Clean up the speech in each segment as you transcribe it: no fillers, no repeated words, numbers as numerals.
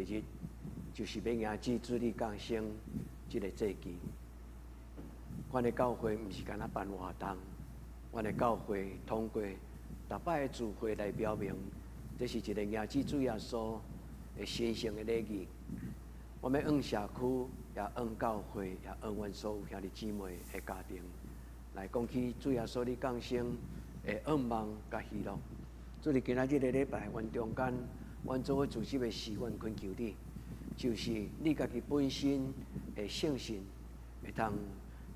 日，就是欲迎接主你降生這个節期。阮的教會毋是干焦辦活動，阮的教會通過逐擺的聚會來表明，這是一个迎接主耶穌的神聖的禮儀。我欲向社區，也向教會，也向阮所有兄弟姊妹的家庭，來講起主耶穌你降生的願望佮喜樂。主佇今仔日的禮拜，阮中間，阮做伙聚集的時，阮懇求你，就是你家己本身的聖神，會當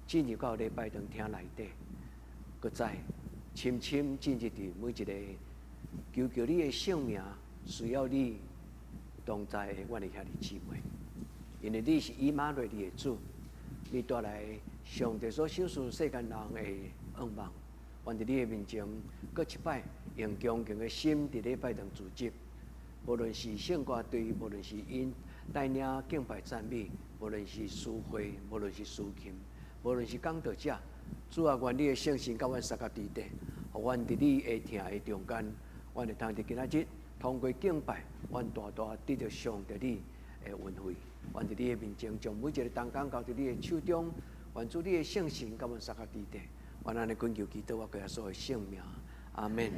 進入到禮拜堂廳內底，閣再深深進入佇每一個求求你的聖名，需要你同在的阮的兄弟姊妹，因為你是以馬內利的主，你帶來上帝所賞賜世間人的願望，願佇你的面前，閣一擺用恭敬的心佇禮拜堂聚集，無論是聖歌隊，無論是𪜶帶領敬拜讚美，無論是司會，無論是司琴，無論是講道者，主啊，願你的聖神佮阮相佮佇底，予阮佇你的疼的中間，阮會通佇今仔日通過敬拜，阮大大得著上帝你的恩惠。願佇你的面前，將每一个同工交佇你的手中，願主你的聖神佮阮相佮佇底，願按呢懇求祈禱，我耶穌的聖名，阿們。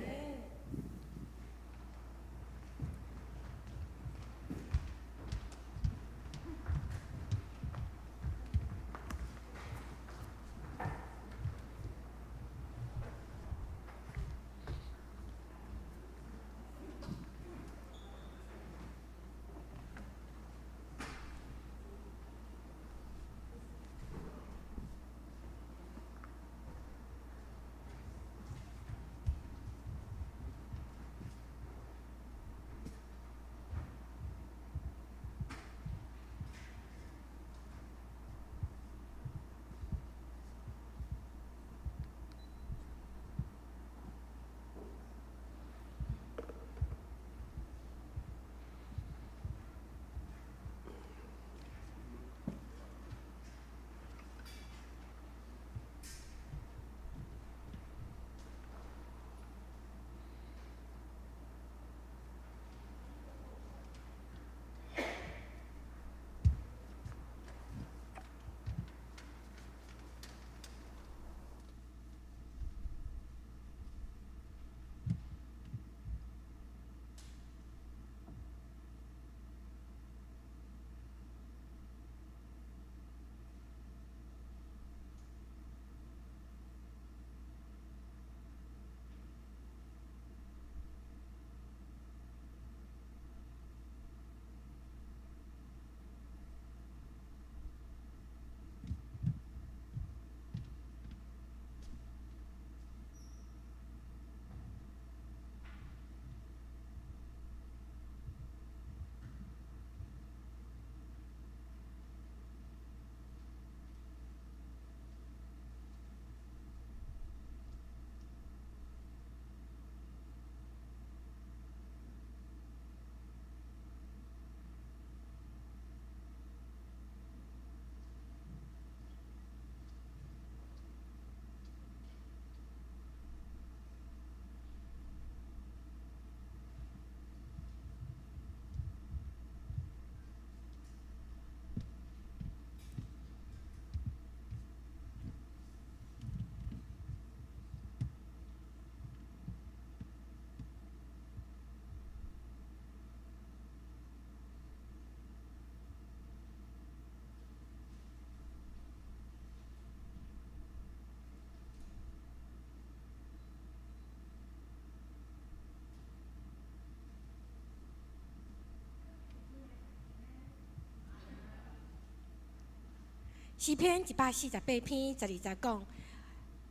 詩篇148篇12節講：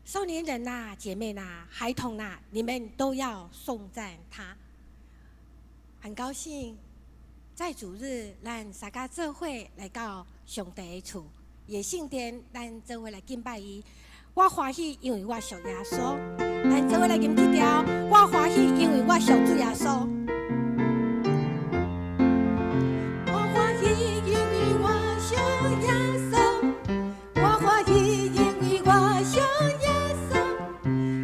少年人呐，姐妹呐，孩童呐，你們都要頌讚他。很高興在主日，咱大家做伙來到上帝的厝，伊的聖殿，咱做伙來敬拜伊。我歡喜，因為我屬耶穌。咱做伙來吟這條。我歡喜，因為我屬主耶穌。我歡喜，因為我屬耶穌。我歡喜，因為我屬耶穌。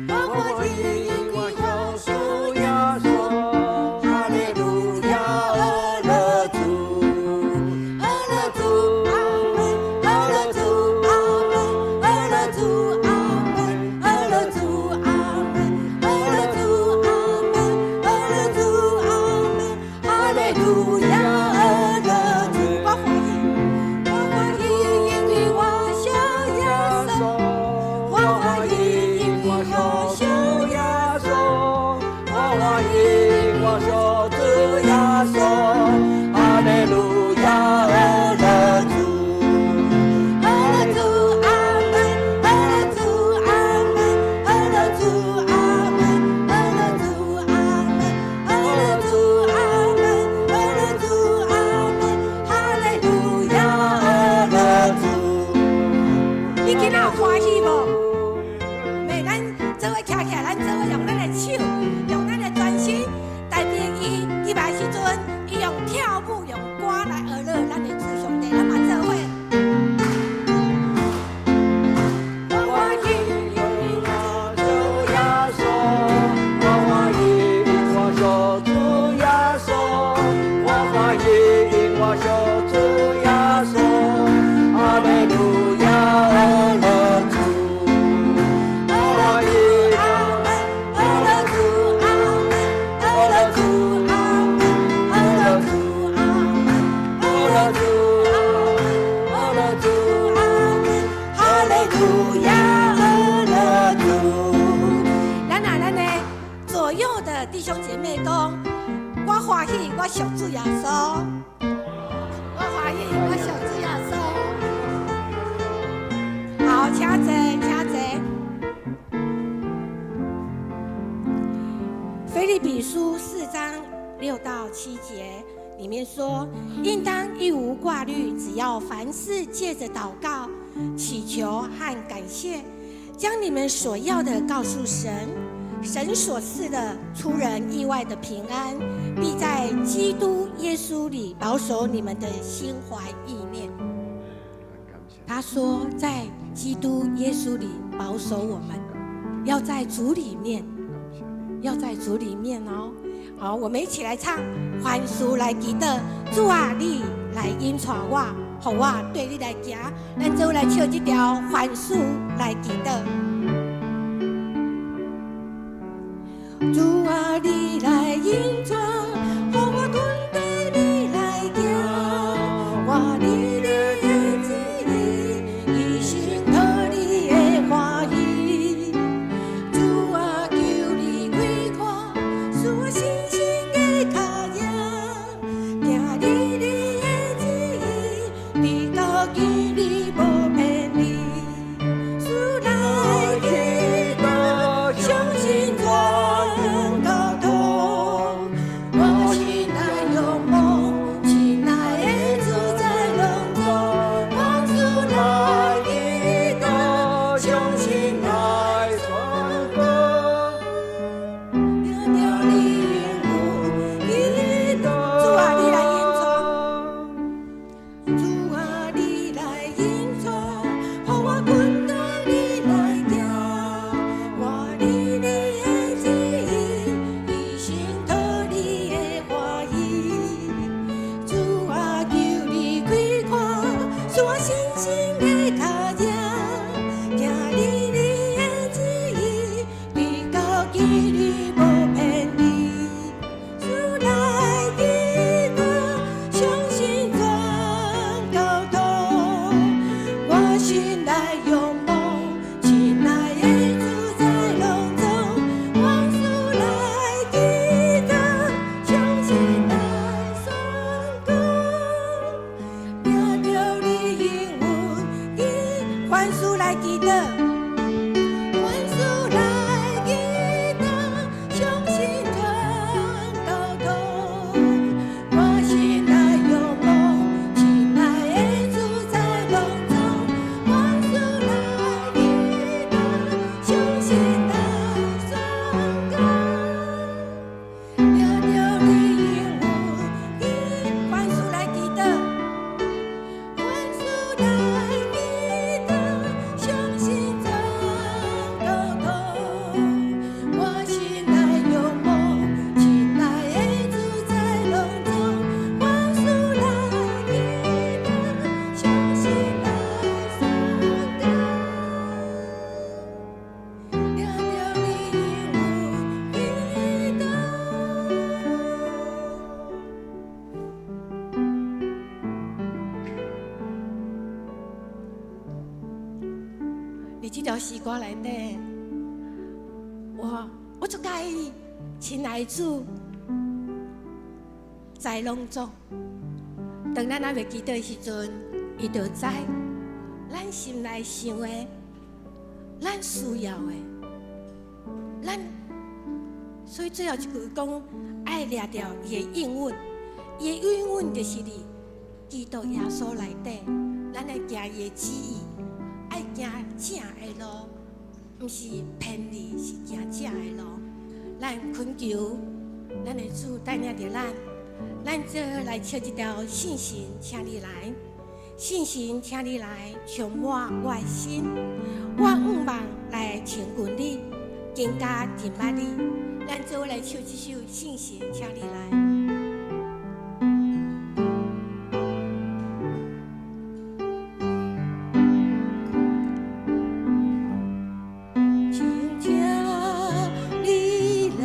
我歡喜，因為我屬耶穌。哈利路亞，樂主。7節裡面說：應當一無掛慮，只要凡事借着禱告、祈求和感謝，將你們所要的告訴神。神所賜的出人意外的平安，必在基督耶穌裡保守你們的心懷意念。他說，在基督耶穌裡保守我們，要在主裡面，要在主裡面哦。好，我們一起來唱，凡事來祈禱，主啊，你來引帶我，予我綴你來行。咱做伙來唱這條凡事來祈禱。主啊，你來引帶，予我跟綴你來行。我佇你的旨意，一心討你的歡喜。主啊，求你開闊，賜我信心的跤跡，行佇你的旨意，直到見你無偏離。主來祈禱，相信全交託，我心內仰望，親愛的主在攏總，凡事來祈禱，相信來宣告，領著你應允祈禱。主啊，你來引帶，主啊，你來引帶，予我跟綴你來行。我佇你的旨意，一心討你的歡喜。主啊，求你開闊，賜我信心的跤跡，行佇你的旨意，直到見你無偏離。主來祈禱，相信全交託，我心內仰望，親愛的主在攏總，凡事來祈禱，相信來宣告，領著你應允，凡事來祈禱。凡事來祈禱，相信全交託，我心內仰望，親愛的主在攏總，凡事來祈禱，相信來宣告，領著你應允，凡事來祈禱。凡事來祈禱，相信全交託，我心內仰望，親愛的主在攏總，凡事來祈禱，相信來宣告，領著你應允祈禱。佇這條詩歌內底，我足佮意親愛主知攏總。當咱猶未祈禱的時陣，伊就知咱心內想的，咱需要的，咱所以最後一句講愛掠著伊的應允，伊的應允就是佇基督耶穌內底，咱愛行伊的旨意，愛行正的路，毋是偏離，是行正的路。咱懇求咱的主帶領著咱，咱做伙來唱這條信心，請你來，信心，請你來充滿我的心，我向望來親近你，更加認捌你。咱做伙來唱這首信心，請你來。請你來，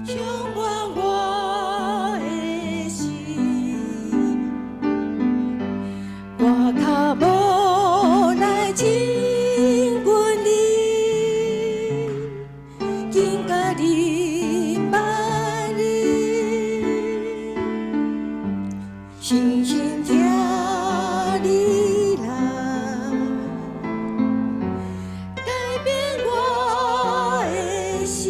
充滿我的心，我跤步來親近你，更加認捌你，信心請你來，改變我的心，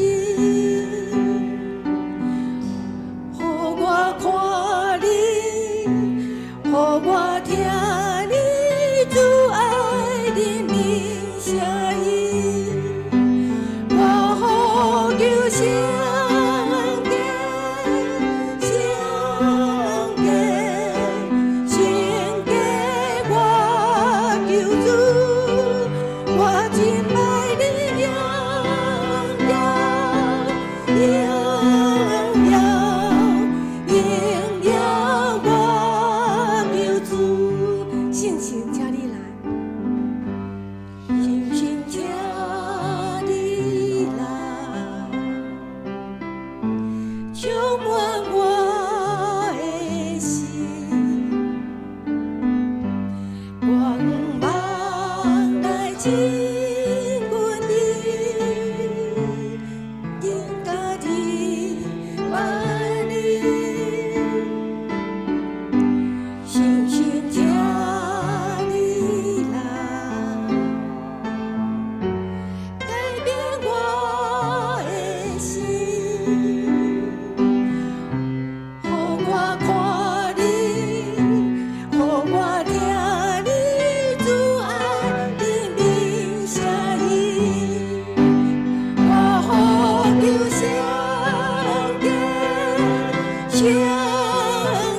聖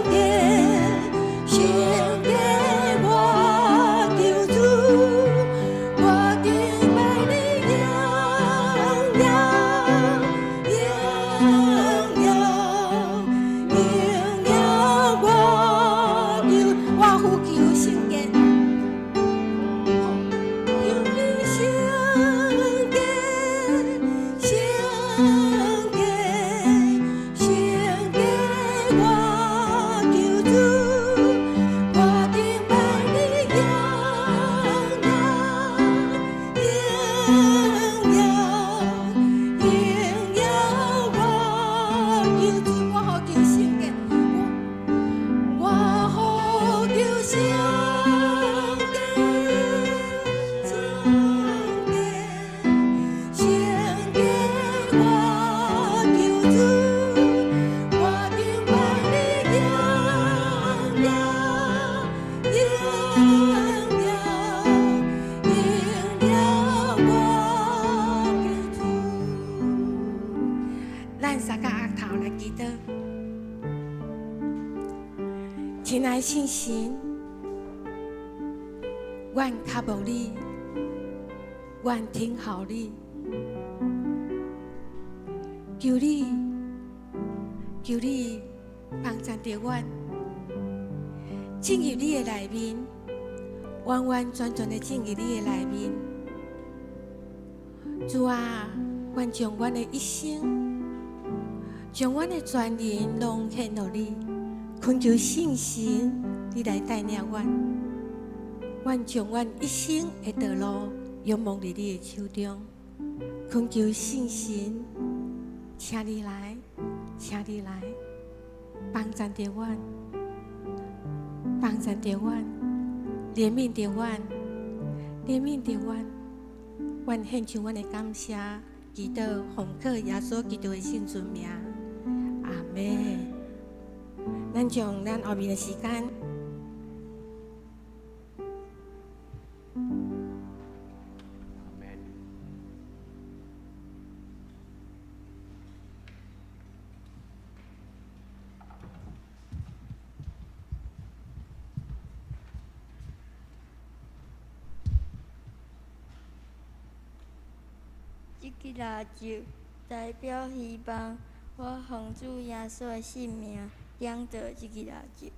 潔，聖潔我求主，我敬拜你榮耀，榮耀，榮耀我求，我呼求聖潔。求你聖潔，聖潔，聖潔我求主，我敬拜你榮耀，榮耀，榮耀我求主，我呼求聖潔，我呼求聖潔，聖潔，聖潔我求主，我敬拜你榮耀，榮耀，榮耀我求主。咱三個額頭來祈禱，親愛聖神，阮渴慕你，阮聽候你，求你，求你幫贊著阮，進入你的內面，完完全全的進入你的內面。主啊，阮將阮的一生，將阮的全人攏獻予你，懇求聖神，你來帶領阮。阮將阮一生的道路仰望佇你的手中，懇求聖神，請你來，請你來，幫贊著阮，幫贊著阮，憐憫著阮，憐憫著阮。阮獻上阮的感謝，祈禱奉靠耶穌基督的聖尊名，阿們。咱將咱後面的時間。阿們。這支蠟燭代表希望，我奉主耶穌的聖名點著這支蠟燭。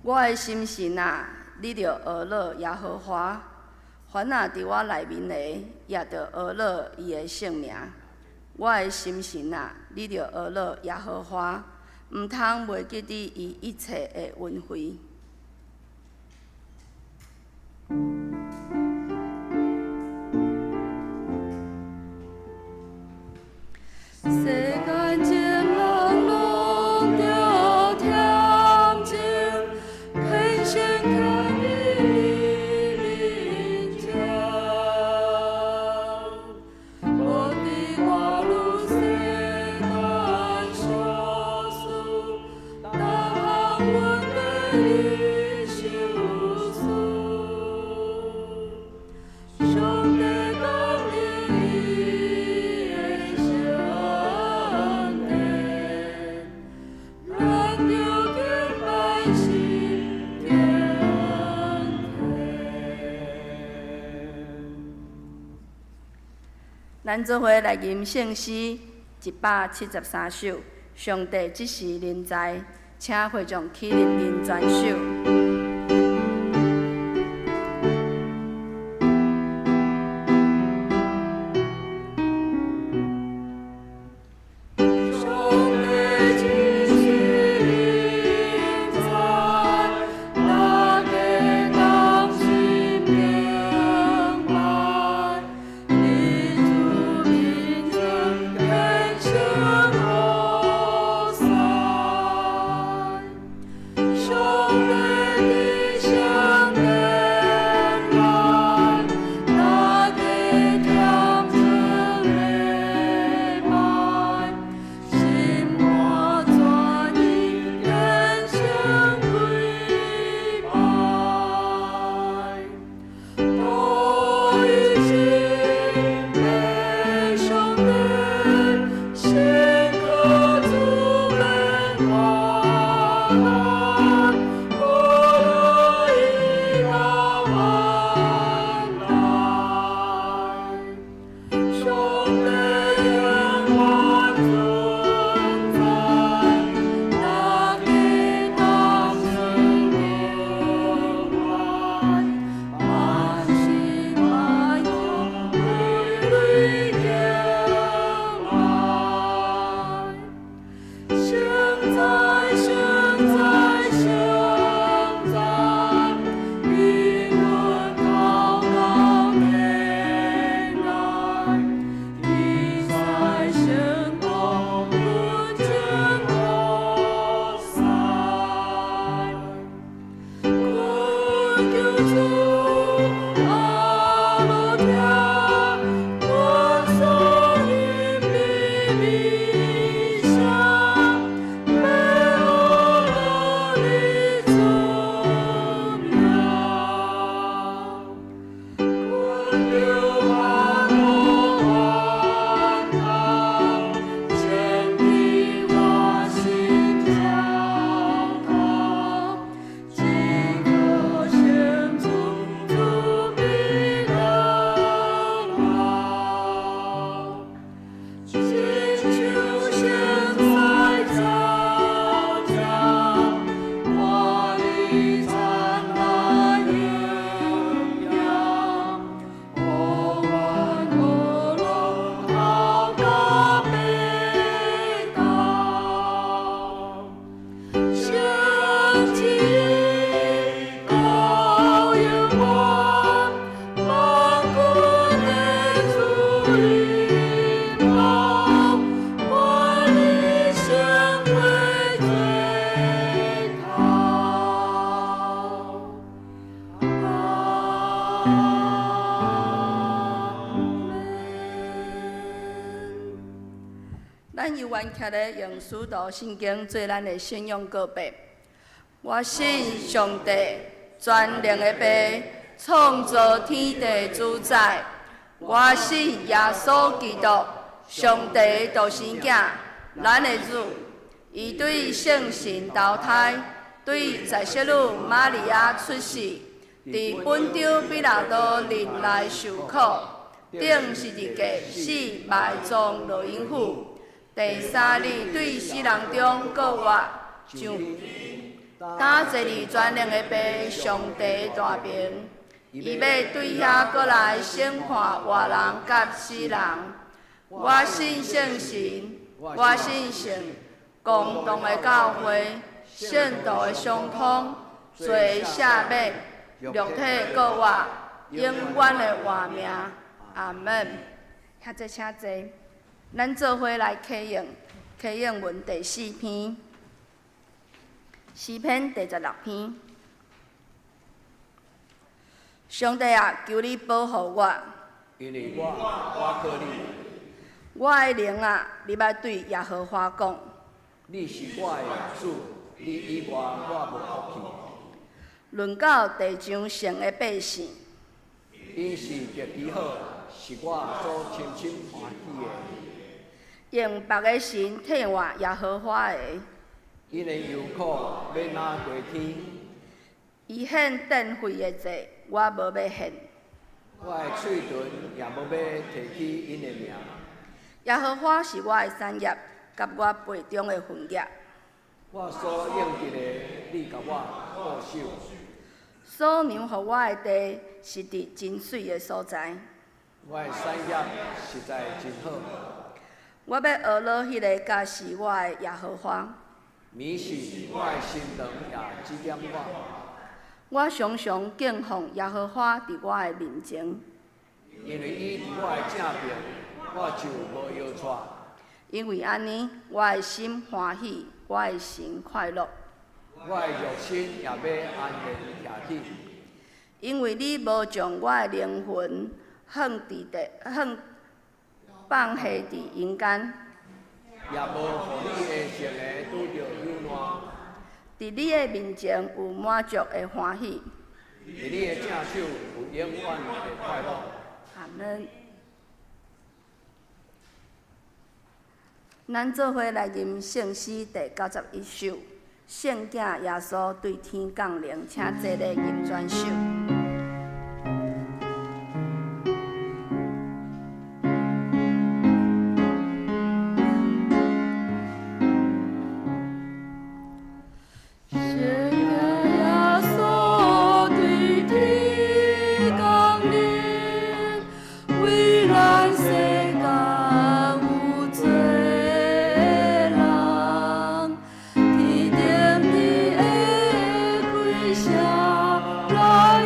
我的心神啊，你著呵咾耶和華；凡若佇我內面的，也著呵咾伊的聖名。我的心神啊，你著呵咾耶和華，毋通袂記得伊一切的恩惠。世間情人攏著恬靜，虔誠徛佇你面前。無知我女世間小事，逐項問題你相思。上帝降臨伊的聖殿，咱著敬拜心敬虔。咱做伙來吟聖詩173首，上帝這是臨在，請會眾起立吟全首。上帝這是臨在，大家同心敬拜，佇主面前虔誠服侍。上帝佇聖殿內，大家恬靜禮拜，心肝全意虔誠跪拜。獨一心的上帝，心可主免患難，福樂已到萬代。上帝永遠存在，大家同心敬拜，萬心萬意為你敬拜。聖哉，聖哉，聖哉，應允禱告殿內，天使聖徒群情服侍。懇求主阿樂聽，阮所吟的美聲，欲呵咾你尊名。懇求法度萬通，前提我心交託，只可聖主慈悲疼愛。親像星在照照，看你燦爛榮耀，予阮呵咾頭甲白頭。聖旨高永遠，萬軍的主臨到，願你成為最頭。阿門。咱猶原徛咧用使徒信經做咱的信仰告白。我信上帝，全能的父，創造天地主宰。我信耶穌基督，上帝的獨生囝，咱的主。伊對聖神投胎，對載色女瑪利亞出世，佇本丟彼拉多任內受苦，釘十字架死埋葬落陰府。第三日對死人中復活，上敢坐佇全能的父上帝大爿，伊欲對遐閣來審判活人佮死人。我信聖神，我信聖公同的教會，聖徒的相通，罪赦免，肉體復活，永遠的活命。阿門。遐濟請坐，咱做伙來啟應，啟應文第四篇，詩篇第16篇。上帝啊，求你保護我，因為我靠你。我的靈啊，你欲對耶和華講。你是我的主，你以外我無福氣。論到地上聖的百姓，𪜶是極其好，是我所深深歡喜的。用別个神替換耶和華的。𪜶的憂苦欲若過天。伊獻奠廢的祭，我無欲獻。我的喙唇也無欲提起𪜶的名。耶和華是我的產業，佮我杯中的分業。我所應得的，你共我保守。所讓予我的地，是佇真媠的所在。我的產業實在真好。我欲呵咾彼个教示我的耶和華。暝時我的神堂也指點我。我常常敬奉耶和華佇我的面前。因為伊佇我的正爿，我就無搖掣。因為按呢，我的心歡喜，我的神快樂。我的肉身也欲安然徛起。因為你無將我的靈魂放佇地，放放下佇陰間。也無予你的聖的拄著朽爛。佇你的面前有滿足的歡喜。佇你的正手有永遠的快樂。阿門。咱做伙來吟聖詩第91首，聖子耶穌對天降臨，請坐咧吟全首。聖子耶穌對天降臨，為咱世間有罪的人，天頂你的開聲來與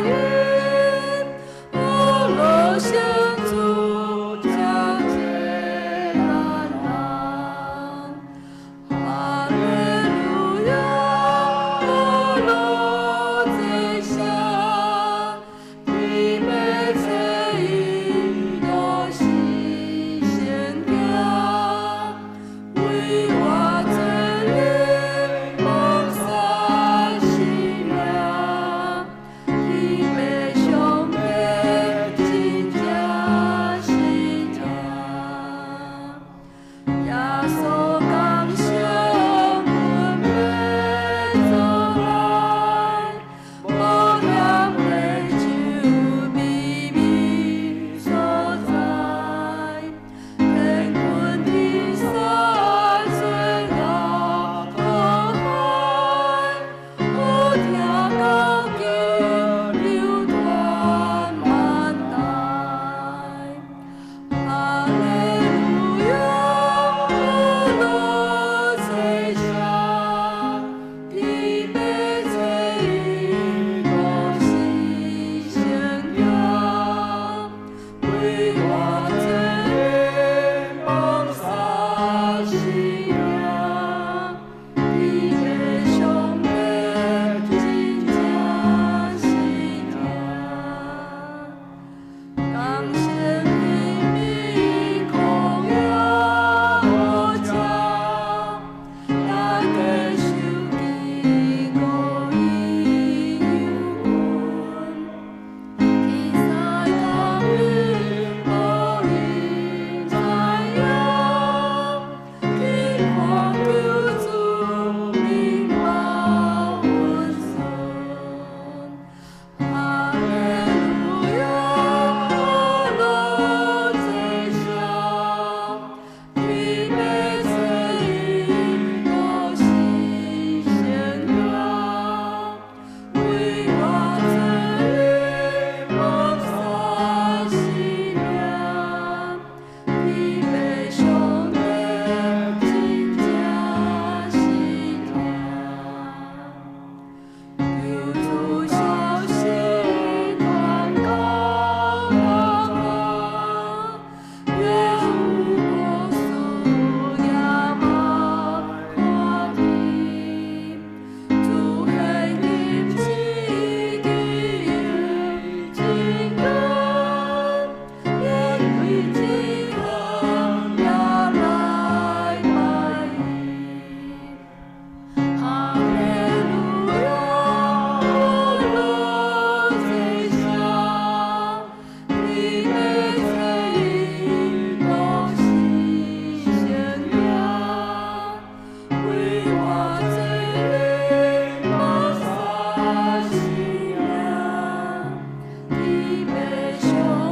父上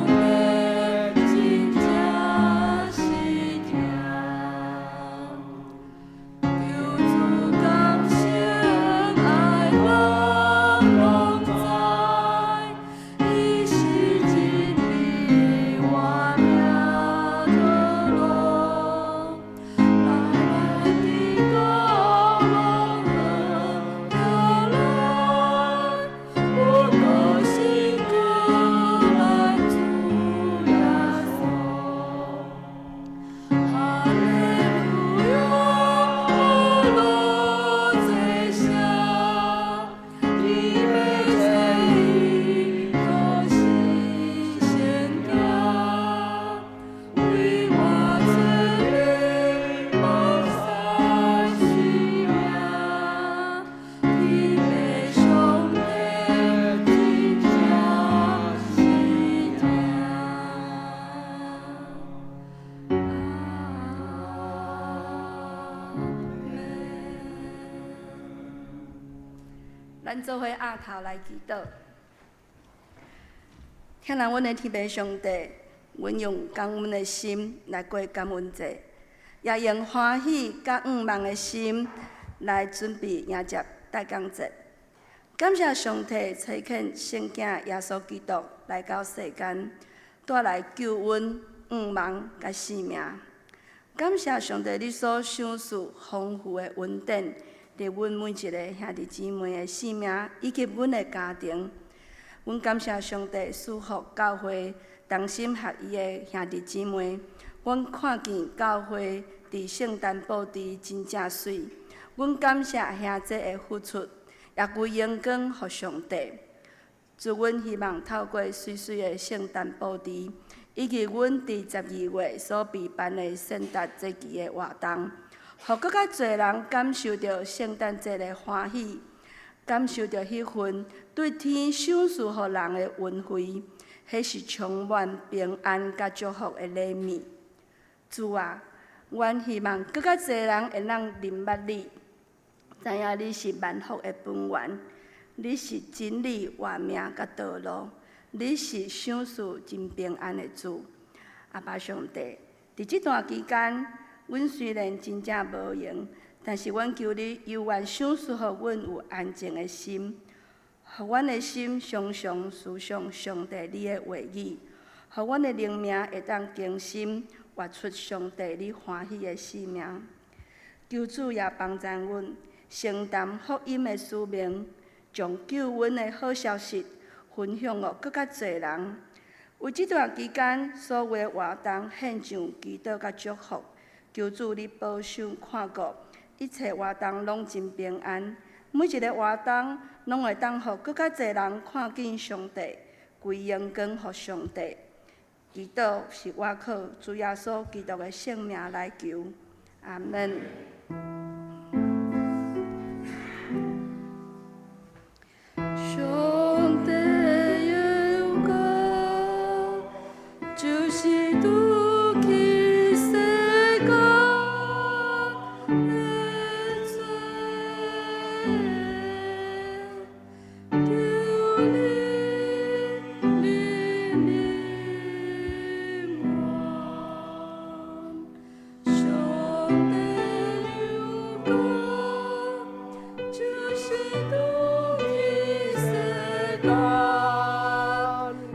帝真正是疼。求主感生愛咱攏知，伊是真理活命道路。來來的高攏好來，有個信靠咱主耶穌。哈利路亞，阿羅這聲，天父這伊都是聖行，為我這裡無殺性命，天父上帝真正是疼。阿們。咱做伙徉頭來祈禱。疼愛阮的天父上帝，阮用感恩的心來過感恩節，也用歡喜佮向望的心來準備迎接大工節。感謝上帝差遣聖子耶穌基督來到世間，帶來救恩、向望佮生命。感謝上帝，你所賞賜豐富的恩典，佇阮每一个兄弟姊妹的生命，以及阮的家庭。阮感謝上帝賜福教會同心合意的兄弟姊妹。阮看見教會佇聖誕布置真正媠。阮感謝兄弟的付出，也歸榮光予上帝。主，阮希望透過媠媠的聖誕布置，以及阮佇12月所備辦的聖誕節期的活動，予閣較濟人感受著聖誕節的歡喜，感受著彼份對天賞賜予人的恩惠，彼是充滿平安佮祝福的禮物。主啊，阮希望閣較濟人會當認捌你，知影你是萬福的本源，你是真理、活命佮道路，你是賞賜真平安的主。阿爸上帝，佇這段期間，阮雖然真正無閒，但是阮求你猶原賞賜予阮有安靜的心，予阮的心常常思想上帝你的話語，予阮的靈命會當更新，活出上帝你歡喜的生命。求主也幫助阮承擔福音的使命，將救恩的好消息分享予閣較濟人。為這段期間所有的活動獻上祈禱佮祝福，求主你保守看顧，一切活動攏真平安。每一个活動攏會當予閣較濟人看見上帝，歸榮光予上帝。祈禱是我靠主耶穌基督的聖名來求，阿門。上帝的國，就是除去世間的罪，求你憐憫阮。上帝的國，就是除去世間的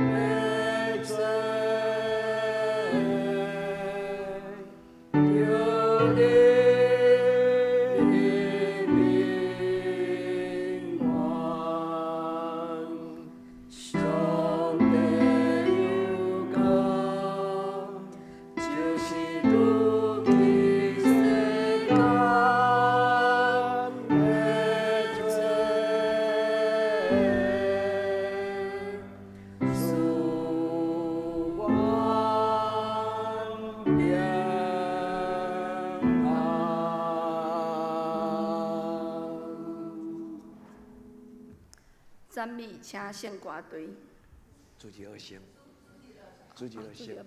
罪，求你憐憫阮。上帝的國，就是除去世間的罪，賜阮平安。讚美，請聖歌隊。主日學生，主日學生。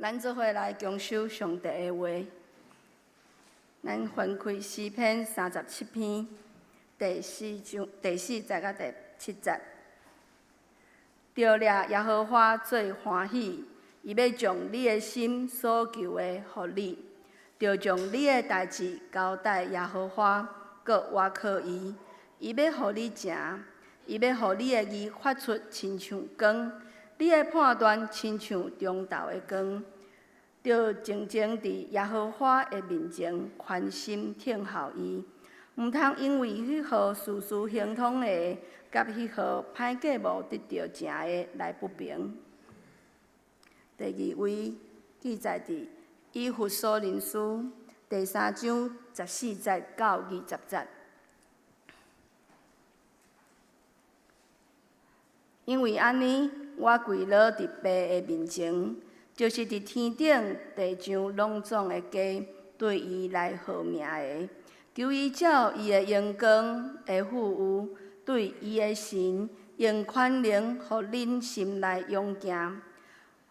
咱做伙來共守上帝的話。咱翻開詩篇37篇第四章第四節佮第七節。著掠耶和華做歡喜，伊欲將你的心所求的予你。著將你的代誌交代耶和華，閣倚靠伊，伊欲予你成，伊欲予你的義發出親像光，你的判斷親像中晝的光。著靜靜佇耶和華的面前寬心等候伊，毋通因為彼號事事亨通的，佮彼號歹計無得著成的來不平。第二位記載佇以弗所人書第三章14節到20節。因為按呢，我跪落佇父的面前，就是佇天頂地上攏總的家，對伊來號名的，求伊照伊的榮光的富裕，對伊的神用權能，予恁心內勇健，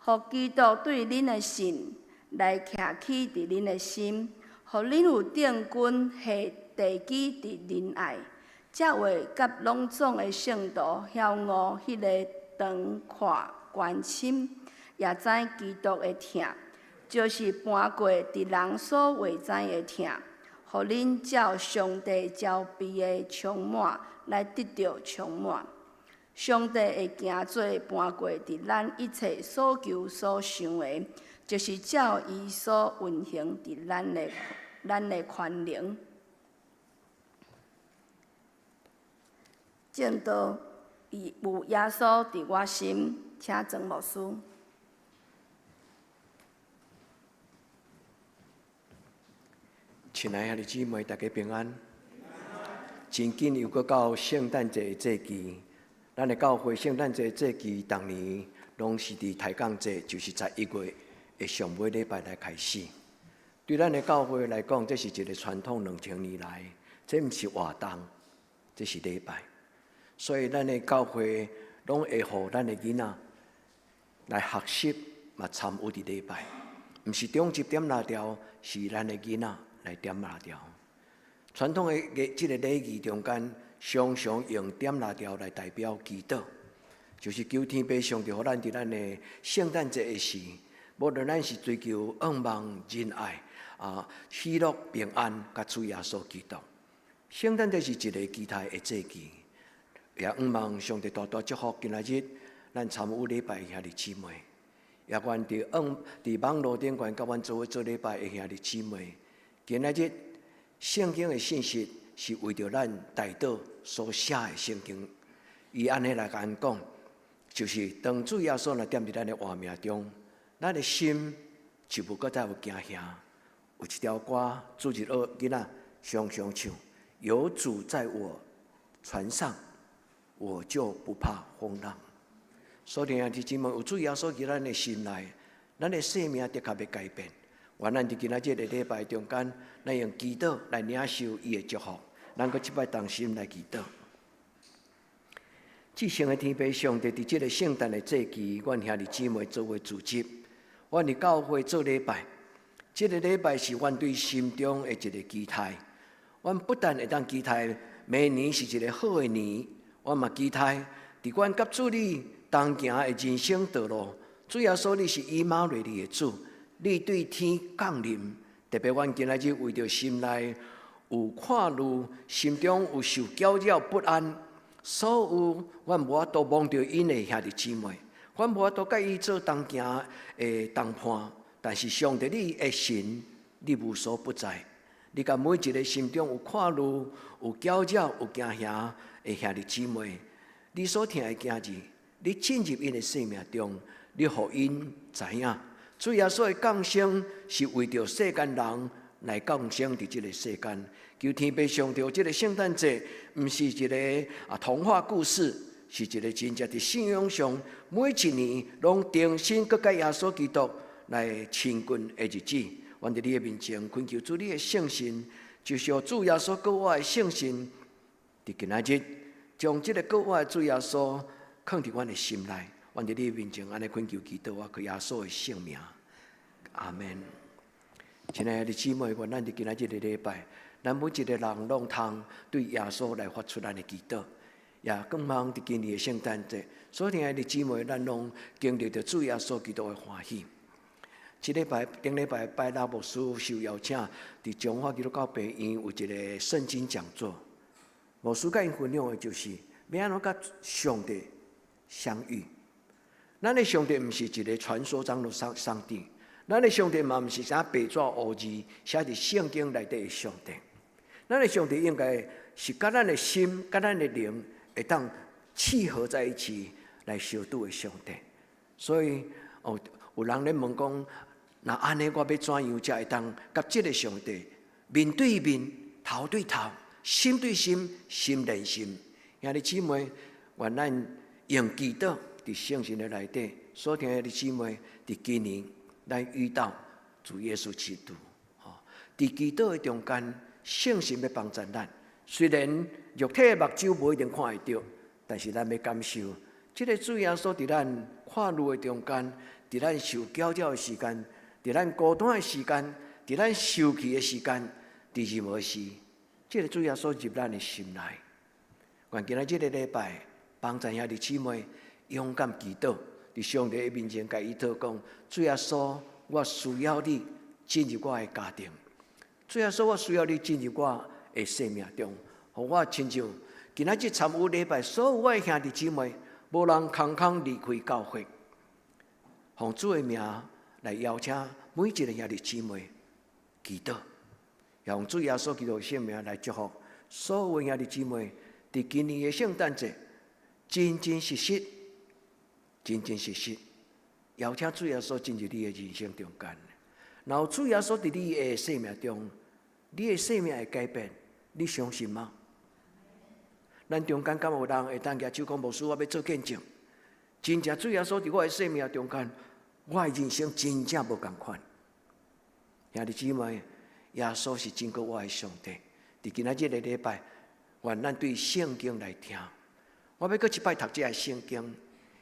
予基督對恁的信來徛起佇恁的心，予恁有定根下地基佇仁愛，才會佮攏總的聖徒曉悟彼个長闊寬深，也知基督的疼，就是盤過佇人所袂知的疼，予恁照上帝澆備的充滿來得著充滿。上帝會行做盤過佇咱一切所求所想的，就是照伊所運行佇咱的權能。證道伊有耶穌佇我心，請曾牧師。親愛的兄弟姊妹，大家平安。真緊又閣到聖誕節的節期，咱的教會聖誕節節期，逐年攏是佇抬槓節，就是11月的上尾禮拜來開始。對咱的教會來講，這是一个傳統2000年來，這毋是活動，這是禮拜。所以咱的教會攏會予咱的囡仔來學習，嘛參與佇禮拜。毋是長執點蠟燭，是咱的囡仔來點蠟燭。傳統的這个禮儀中間，常常用點蠟燭來代表祈禱，就是求天父上帝予咱佇咱的聖誕節的時，無論咱是追求願望、仁愛、喜樂、平安，佮主耶穌基督。聖誕節是一个期待的節期，也向望上帝大大祝福今仔日咱參與禮拜的兄弟姊妹，也願佇網路頂懸佮阮做伙做禮拜的兄弟姊妹，今仔日聖經的信息是為著咱代禱所寫的聖經，伊按呢來共阮講，就是當主耶穌若踮佇咱的活命中，咱的心就無閣再有驚嚇。有一條歌，主日學囡仔常常唱：有主在我船上，我就不怕風浪。所以兄弟姊妹，有主耶穌佇咱的心內，咱的生命的確欲改變。願咱佇今仔這个禮拜中間，咱用祈禱來領受伊的祝福。咱閣這擺同心來祈禱。至聖的天父上帝，佇這个聖誕的節期，阮兄弟姊妹做伙聚集，阮佇教會做禮拜。這个禮拜是阮對心中的一个期待。阮不但會當期待明年是一个好的年，阮嘛期待佇阮佮主你同行的人生道路，主耶穌你是以馬內利的主，你對天降臨。特別阮今仔日為著心內有看慮，心中有受攪擾不安，所有阮無法度摸著𪜶的兄弟姊妹，阮無法度佮伊做同行的同伴。但是上帝你的神，你無所不在，你共每一个心中有看慮、有攪擾、有驚嚇的兄弟姊妹，你所疼的囝兒，你進入𪜶的生命中，你予𪜶知影，主耶穌的降生是為著世間人來降生佇這个世間。求天父上帝，這个聖誕節毋是一个童話故事，是一个真正佇信仰上每一年攏重新閣佮耶穌基督來親近的日子。阮佇你的面前懇求主你的聖神，就是予主耶穌閣活的聖神，佇今仔日將這个閣活的主耶穌囥佇阮的心內。阮佇你的面前按呢懇求祈禱，我靠耶穌的聖名。阿門。親愛的姊妹，願咱佇今仔這個禮拜，咱每一個人攏通對耶穌來發出咱的祈禱，也更望佇今年的聖誕節，所聽的姊妹，咱攏經歷著主耶穌基督的歡喜。這禮拜頂禮拜拜六牧師受邀請，佇彰化基督教病院有一個聖經講座。牧師佮𪜶分享的就是欲按怎佮上帝相遇。咱的上帝毋是一個傳說中的上帝，咱的上帝嘛毋是啥白紙烏字寫佇聖經內底的上帝。咱的上帝應該是佮咱的心、佮咱的靈會當契合在一起來相拄的上帝。所以哦，有人咧問講，若按呢，我欲怎樣才會當佮這個上帝面對面、頭對頭、心對心、心連心？兄弟姊妹，願咱用祈禱佇聖神的內底，所聽的姊妹，佇今年咱遇到主耶穌基督，吼，佇祈禱的中間，聖神欲幫助咱。雖然肉體的目睭無一定看會著，但是咱欲感受，這個主耶穌佇咱看路的中間，佇咱受攪擾的時間，佇咱孤單的時間，佇咱受氣的時間，佇任何時，這個主耶穌入咱的心內。願今仔這個禮拜，幫助兄弟姊妹勇敢祈禱，佇上帝的面前，共伊禱講：主耶穌，我需要你進入我的家庭。主耶穌，我需要你進入我的生命中，予我親像今仔日參與禮拜，所有我的兄弟姊妹，無人空空離開教會。奉主的名來邀請每一個兄弟姊妹祈禱，用主耶穌基督的聖名來祝福所有兄弟姊妹，佇今年的聖誕節，真真實實、真真實實邀請主耶穌進入你的人生中間。若有主耶穌佇你的生命中，你的生命會改變，你相信嗎？咱中間敢有人會當舉手講，牧師，我欲做見證。真正主耶穌佇我的生命中間，我的人生真正無仝款。兄弟姊妹，耶穌是真閣活的上帝。佇今仔這個禮拜，願咱對聖經來聽。我欲閣一擺讀這个聖經，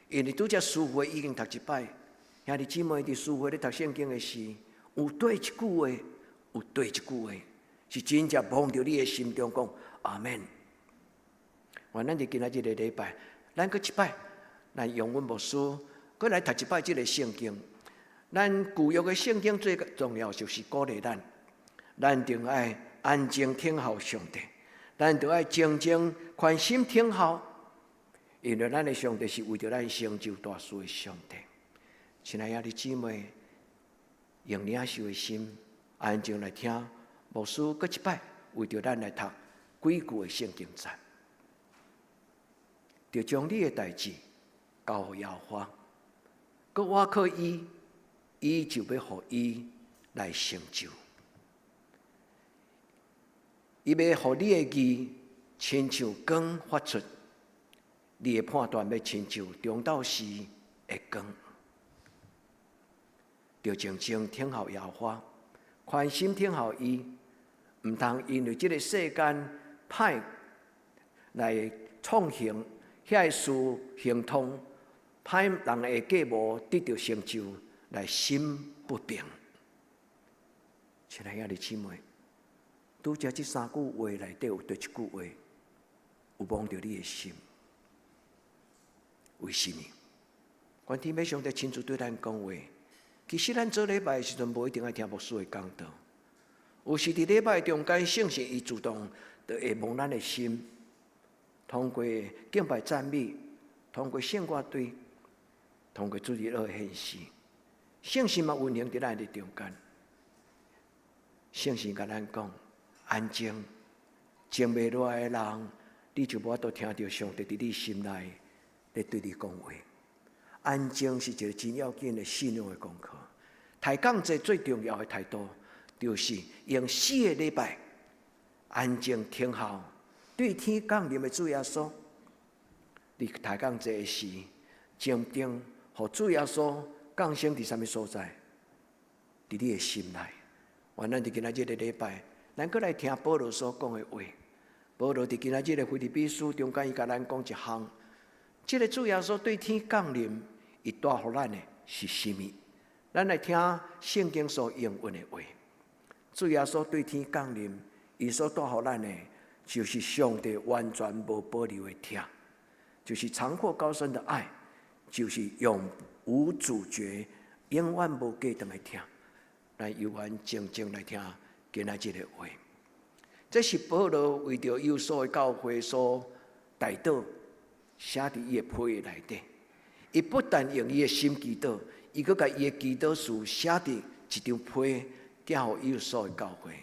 因為拄才詩會已經讀一擺。兄弟姊妹佇詩會咧讀聖經的時，有對一句話，有對一句話，是真正摸著你的心中講阿門。願咱佇今仔這個禮拜，咱閣一擺，咱用阮牧師閣來讀一擺這个聖經。咱舊約的聖經最重要就是鼓勵咱，咱著愛安靜聽候上帝，咱著愛靜靜寬心聽候，因為咱的上帝是為著咱成就大事的上帝。親愛的姊妹，用領受的心安靜來聽牧師閣一擺，為著咱來讀幾句的聖經節，著將你的代誌交予耶和華，閣倚靠伊，伊就欲予伊來成就。伊欲予你的義親像光發出，你的判斷欲親像中晝時的光。著靜靜聽候耶和華，寬心聽候伊，毋通因為這个世間歹來創行遐个事行通，歹人的計謀得著成就，來心不平。親愛的姊妹，拄才這三句話內底有佗一句話，有摸著你的心？為什麼？願天父上帝親自對咱講話。其實咱做禮拜的時陣，無一定愛聽牧師的講道。有時佇禮拜中間，聖神伊自動就會摸咱的心，通過敬拜讚美，通過聖歌隊，通過主日學獻詩，聖神嘛運行佇咱的中間。聖神共咱講：安靜，靜袂落來的人，你就無法度聽著上帝佇你心內咧對你講話。安靜是一个真要緊的信仰的功課。抬槓節最重要的態度，就是用四个禮拜安靜聽候對天降臨的主耶穌。佇抬槓節的時，靜定，予主耶穌降生佇啥物所在？佇你的心內。願咱佇今仔這个禮拜，咱閣來聽保羅所講的話。保羅佇今仔這个腓立比書中間，伊共咱講一項，這个主耶穌對天降臨，伊帶予咱的是啥物？咱來聽聖經所應允的話。主耶穌對天降臨，伊所帶予咱的，就是上帝完全無保留的疼，就是長闊高深的愛，就是永無阻絕、永遠無隔斷的疼。咱猶原靜靜來聽今仔這个話。這是保羅為著以弗所的教會所代禱寫佇伊的批內底。伊不但用伊的心祈禱，伊閣共伊的祈禱詞寫佇一張批，寄予以弗所的教會。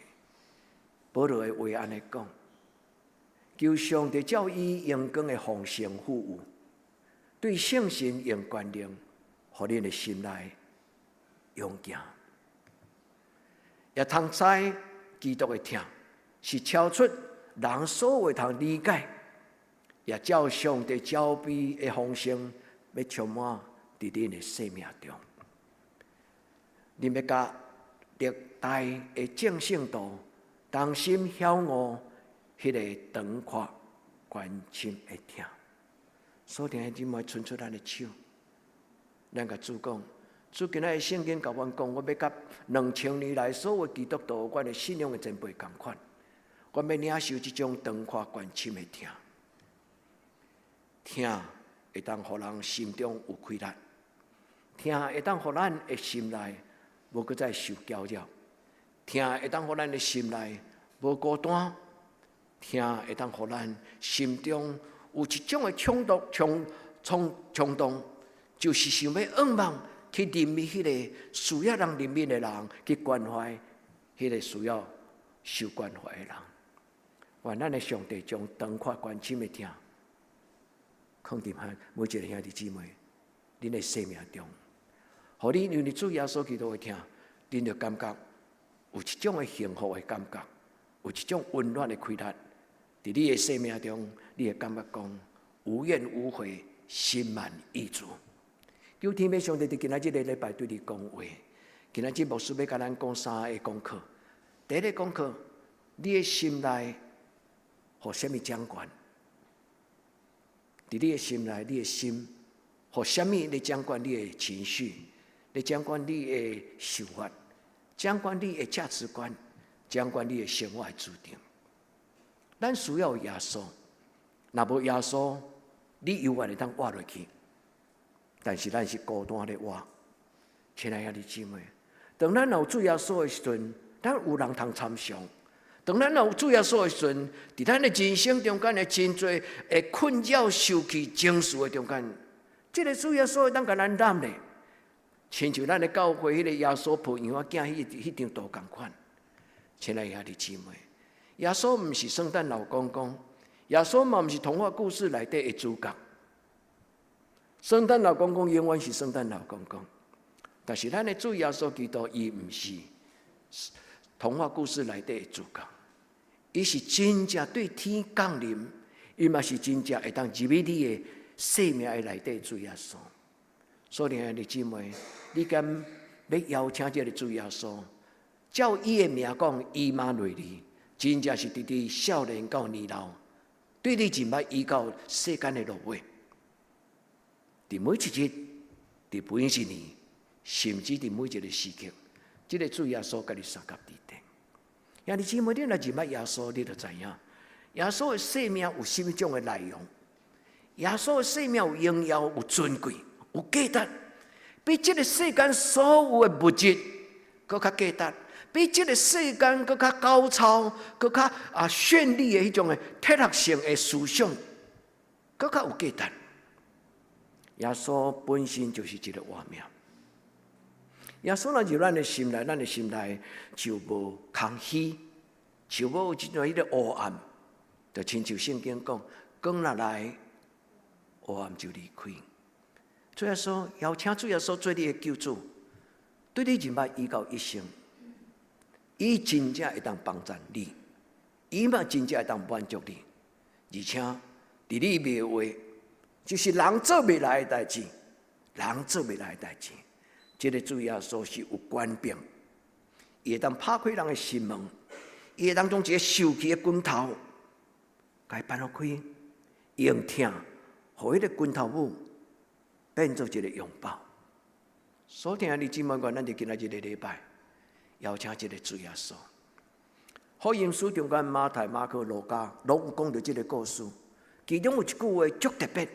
保羅的話按呢講：求上帝照伊榮光的豐盛富有，對聖神用權能，予恁的心內勇健，也通知基督的疼是超出人所會通理解，也照上帝召備的豐盛，欲充滿佇恁的生命中。恁欲佮歷代的眾聖徒同心曉悟彼个長闊寬深的疼。所以兄弟姊妹伸出咱的手，咱共主講。主今仔日聖經共阮講，我欲佮2000年來所有基督徒，阮的信仰的前輩仝款，我欲領受這種長闊寬深的疼，疼會當予人心中有氣力，疼會當予咱的心內無閣再受攪擾，疼會當予咱的心內無孤單，疼會當予咱心中有一種的衝動、衝衝衝動，就是想欲向望去憐憫彼个需要人憐憫的人，去關懷彼个需要受關懷的人。願咱的上帝將長闊寬深的疼，放佇每一个兄弟姊妹，恁的生命中，予你因為主耶穌基督的疼，恁就感覺有一種的幸福的感覺，有一種溫暖的氣力。佇你的生命中，你會感覺講無怨無悔，心滿意足。求天父上帝佇今仔這个禮拜對你講話。今仔日牧師欲共咱講三个功課。第一个功課，你的心內予啥物掌權？佇你的心內，你的心予啥物咧掌管你的情緒？咧掌管你的想法，掌管你的價值觀，掌管你的生活的主張。咱需要耶穌，若無耶穌，你猶原會當活落去。但是咱是孤單咧活，親愛的兄弟姊妹，當咱有主耶穌的時陣，咱有人通參詳。當咱有主耶穌的時陣，佇咱的人生中間的真濟會困擾、受氣、情緒的中間，這个主耶穌會當共咱攬咧，親像咱的教會彼个耶穌抱嬰仔囝彼張圖仝款。親愛的兄弟姊妹，耶穌毋是聖誕老公公，耶穌嘛毋是童話故事內底的主角。聖誕老公公永遠是聖誕老公公，但是咱的主耶穌基督，伊毋是童話故事內底的主角，伊是真正對天降臨，伊嘛是真正會當入去你的生命的內底主耶穌。所以兄弟姊妹，你敢欲邀請這个主耶穌，照伊的名講，以馬內利，真正是佇你少年到年老，對你認捌伊到世間的落尾。佇每一日，佇每一年，甚至佇每一个時刻，這个主耶穌共你相佮佇底。兄弟姊妹，你若認捌耶穌，你就知影，耶穌的生命有啥物種的內容？耶穌的生命有榮耀、有尊貴、有價值，比這個世間所有的物質閣較價值，比這個世間閣較高超、閣較絢麗的彼種的哲學性的思想，閣較有價值。耶穌本身就是一个活命。耶穌若入咱的心內，咱的心內就無空虛，就無有一種彼个黑暗，就親像聖經講，光若來，黑暗就離開。主耶穌邀請主耶穌做你的救主，對你認捌伊到一生，伊真正會當幫助你，伊嘛真正會當滿足你，而且佇你袂話，就是人做袂來的代誌，人做袂來的代誌。這个主耶穌是有權柄，伊會當拍開人的心門，伊會當將一个受氣的拳頭，共伊扳開，用疼，予彼个拳頭母變做一个擁抱。所以兄弟姊妹，願咱佇今仔日個禮拜，邀請這个主耶穌。福音書中間，馬太、馬可、路加，攏有講著這个故事。其中有一句話足特別，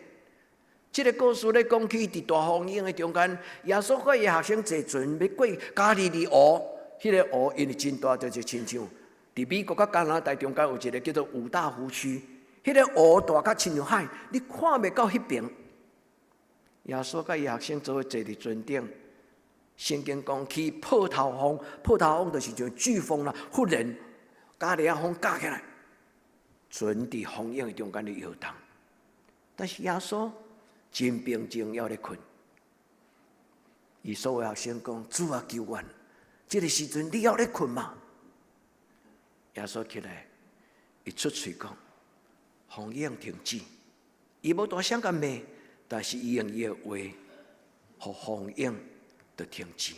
這个故事咧講起佇大風湧的中間，耶穌佮伊學生坐船欲過加利利湖，彼个湖因為真大，就是親像佇美國佮加拿大中間有一个叫做五大湖區，彼个湖大甲親像海，你看袂到彼爿。耶穌佮伊學生做伙坐佇船頂，聖經講起破頭風，破頭風就是像颶風啦，忽然加利亞風夾起來，船佇風湧的中間咧搖動。但是耶穌真平靜，猶咧睏。伊所有學生講：主啊，求阮，這个時陣你猶咧睏嗎？耶穌起來，伊出喙講：風湧停止。伊無大聲共罵，但是伊用伊的話，予風湧就停止。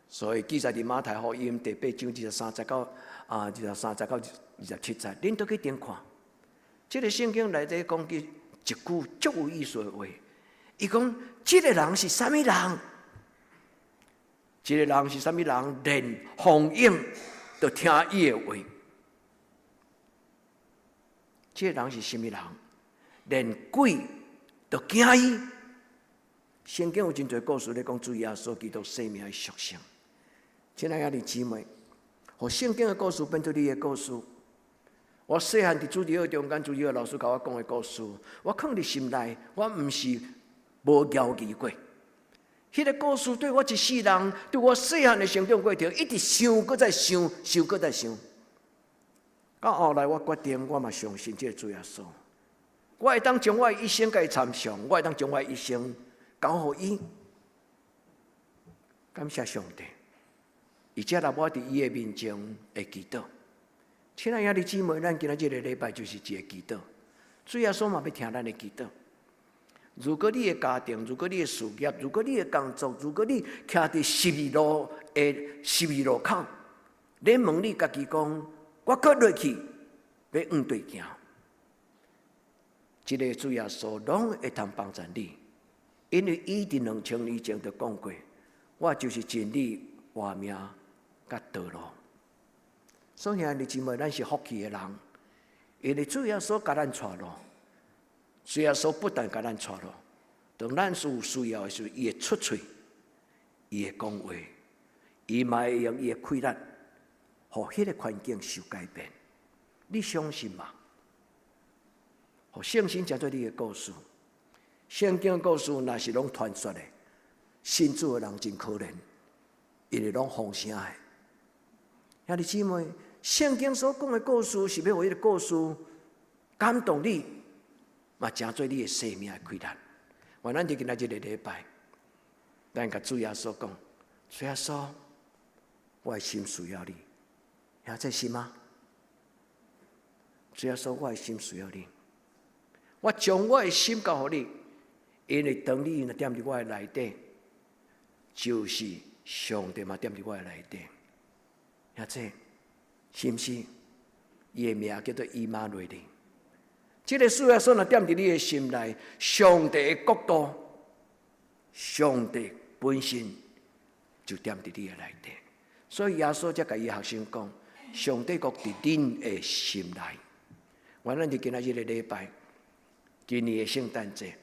所以記載佇馬太福音第八章23節到27節，恁都去頂看。這个聖經內底講起一句足有意思的話，伊講：這个人是啥物人？這个人是啥物人？連風湧都聽伊的話。這个人是啥物人？連鬼都驚伊。聖經有真濟故事咧講主耶穌基督生命的屬性。親愛的姊妹，予聖經的故事變做你的故事。我細漢佇主日學中間，主日學老師共我講的故事，我囥佇心內，我毋是無猶豫過。彼个故事對我一世人，對我細漢的成長過程，一直想，閣再想，想，閣再想。到後來，我決定，我嘛相信這个主耶穌。我會當將我的一生共伊參詳，我會當將我的一生交予伊。感謝上帝，伊接納我佇伊的面前會祈禱。親愛的兄弟姊妹，咱今仔這个禮拜就是一个祈禱。主耶穌嘛欲聽咱的祈禱。如果你的家庭，如果你的事業，如果你的工作，如果你徛佇十字路的十字路口，你問你家己講，我閣落去欲向佗行？這个主耶穌攏會通幫助你，因為伊佇2000年前就講過，我就是真理、活命、佮道路。所以兄弟姊妹，咱是福氣的人，因為主耶穌共咱帶路，主耶穌不但共咱帶路，當咱有需要的時候，伊會出喙，伊會講話，伊嘛會用伊的氣力，予彼个環境受改變。你相信嗎？予聖經成做你的故事，聖經故事若是攏傳說的，信主的人真可憐，因為攏風聲的。兄弟姊妹，聖經所講的故事是欲予彼个故事感動你，嘛成做你的生命的氣力。願咱佇今仔這个禮拜，咱共主耶穌講：主耶穌，我的心需要你，兄這是嗎？主耶穌，我的心需要你，我將我的心交予你，因為當你若踮佇我的內底，就是上帝嘛踮佇我的內底。兄這是毋是？伊的名叫做以馬內利。這个主耶穌若踮佇你的心內，上帝的國度，上帝本身就踮佇你的內底。所以耶穌才共伊學生講：上帝國佇恁的心內。願咱佇今仔日個禮拜，今年的聖誕節，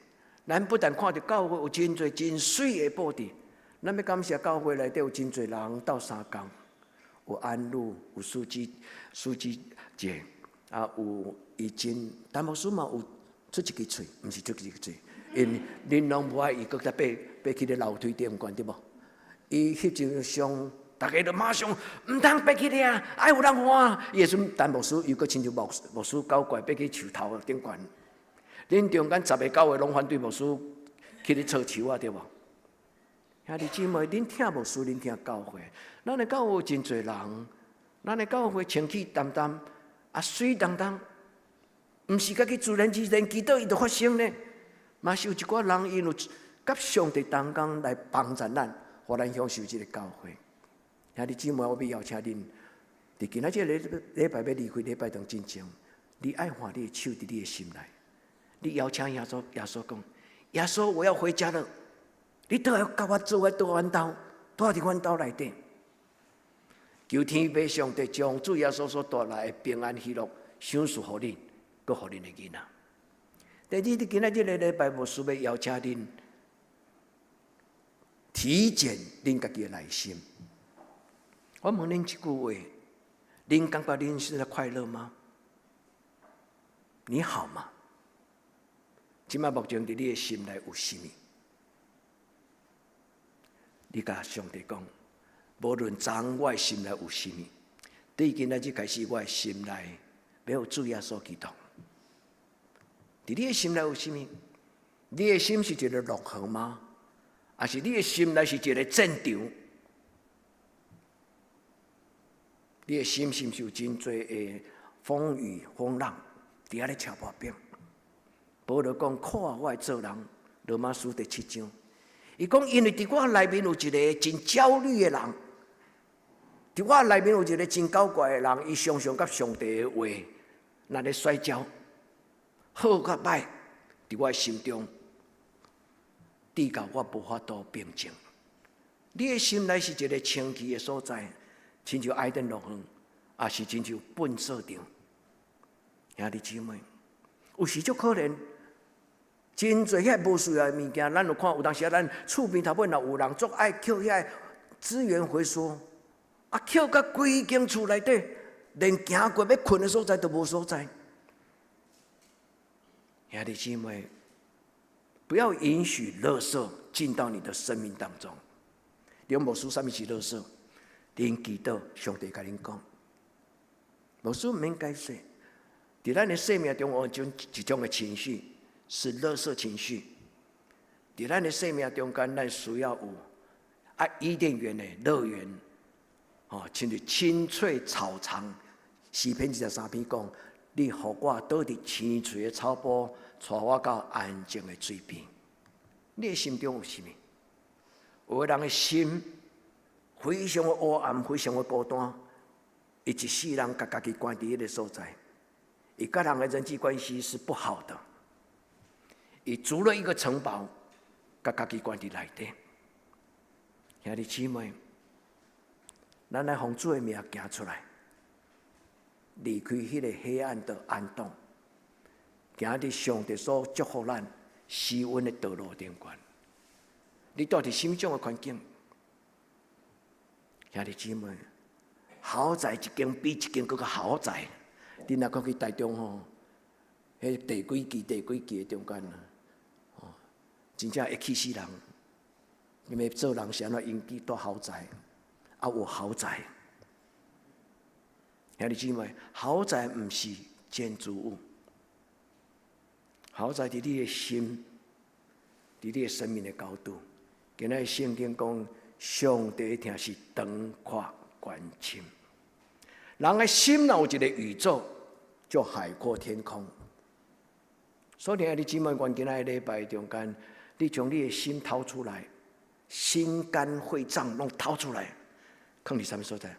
咱不但看著教會有真濟真媠的布置，咱欲感謝教會內底有真濟人鬥相共，有安魯，有蘇子、蘇子姐，啊有伊真，陳牧師嘛有出一支喙，毋是出一支喙，因為恁攏無愛伊閣再爬爬去咧樓梯頂懸對無？伊翕一張相，逐家都馬上毋通爬去咧，愛有人看。伊時陣陳牧師又閣親像牧師搞怪，爬去樹頭頂懸。恁中間十个九个攏反對牧師去咧搓樹仔對無？兄弟姊妹，恁疼牧師，恁疼教會。咱的教會真濟人，咱的教會清氣澹澹，啊媠當當，毋是家己自然自然祈禱伊就發生呢。嘛是有一寡人𪜶有佮上帝同工來幫助咱，予咱享受這个教會。兄弟姊妹，我欲邀請恁，佇今仔這个禮拜欲離開禮拜堂進前，你愛放你的手佇你的心內，你邀請耶穌，耶穌講：耶穌，我要回家了。你倒來佮我做伙倒阮兜，蹛佇阮兜內底。求天父上帝將主耶穌所帶來的平安喜樂賞賜予恁，閣予恁的囡仔。第二，佇今仔這个禮拜，牧師欲邀請恁體檢恁家己的內心。我問恁一句話：恁感覺恁現在快樂嗎？你好嗎？這擺目前佇你的心內有啥物？你共上帝講，無論昨我的心內有啥物，對今仔日開始，我的心內欲予主耶穌基督。佇你的心內有啥物？你的心是一个樂園嗎？還是你的心內是一个戰場？你的心是毋是有真濟的風雨風浪佇遐咧敲破邊？保羅講：苦啊，我的做人，羅馬書第七章，伊講因為佇我內面有一个真焦慮的人，佇我內面有一个真狡怪的人，伊常常佮上帝的話若咧摔跤，好佮歹，佇我的心中，直到我無法度平靜。你的心內是一个清氣的所在，親像伊甸樂園，抑是親像糞掃場。兄弟姊妹，有時足可憐，真濟遐無需要的物件，咱有看有當時啊，咱厝邊頭尾若有人足愛抾遐資源回收，啊，抾甲規間厝內底，連行過欲睏的所在都無所在。兄弟姊妹，不要允許垃圾進到你的生命當中。你講牧師，啥物是垃圾？恁祈禱，上帝共恁講。牧師毋免解釋。佇咱的生命中，有一種的情緒是垃圾情緒。佇咱的生命中間，咱需要有啊伊甸園的樂園，哦，親像青翠草場。詩篇23篇講：你予我倒佇青翠的草埔，帶我到安靜的水邊。你的心中有啥物？有的人的心非常的黑暗，非常的孤單，伊一世人共家己關佇彼个所在，伊佮人的人際關係是不好的。伊築了一個城堡，共家己關佇內底。兄弟姊妹，咱來奉主的名行出來，離開彼个黑暗的暗洞，行佇上帝所祝福咱施恩的道路頂懸。你蹛佇啥物種的環境？兄弟姊妹，豪宅一間比一間閣較豪宅。你若閣去台中吼，彼第幾期、第幾期的中間啊，吼，真正會氣死人。因為做人是按怎用去蹛豪宅，啊有豪宅。兄弟姊妹，豪宅毋是建築物，豪宅佇你的心，佇你的生命的高度。今仔日聖經講，上帝疼是長闊高深。人的心若有一個宇宙，就海闊天空。所以，兄弟姊妹，願今仔日禮拜中間，你將你的心掏出來，心肝肺臟攏掏出來，囥佇啥物所在？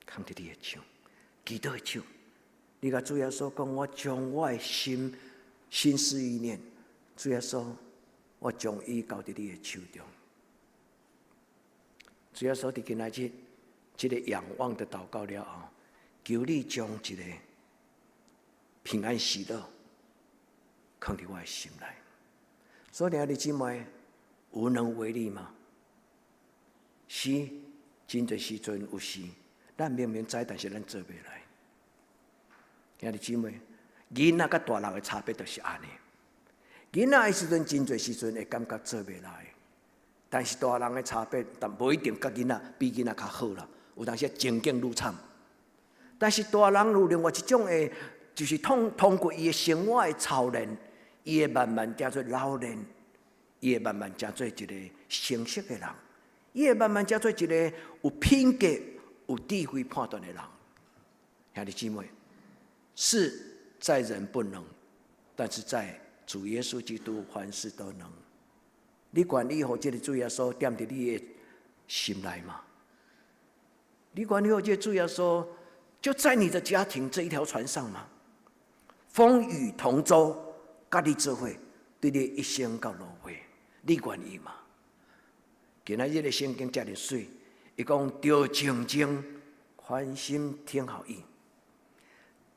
囥佇你的手，祈禱的手。你共主耶穌講，我將我的心、心思意念，主耶穌，我將伊交佇你的手中。主耶穌佇今仔日這个仰望的禱告了後，求你將一個平安喜樂囥佇我的心內。所以，兄弟姊妹，無能為力嗎？是，真濟時陣有時，咱明明知，但是咱做袂來。兄弟姊妹，囡仔佮大人的差別就是按呢。囡仔的時陣，真濟時陣會感覺做袂來，但是大人的差別，但無一定佮囡仔比囡仔較好啦。有當時情景愈慘，但是大人有另外一種的，就是通過伊的生活的操練，伊會慢慢成做老練，伊會慢慢成做一個成熟的人，伊會慢慢成做一個有品格、有智慧判斷的人。兄弟姊妹，事在人不能，但是在主耶穌基督凡事都能。你願意予這个主耶穌踮佇你的心內嗎？你願意予這个主耶穌就在你的家庭這一條船上嗎？風雨同舟，佮你做伙，對你一生到老尾，你願意嗎？今仔日的聖經遮爾媠，伊講著靜靜歡心聽候伊。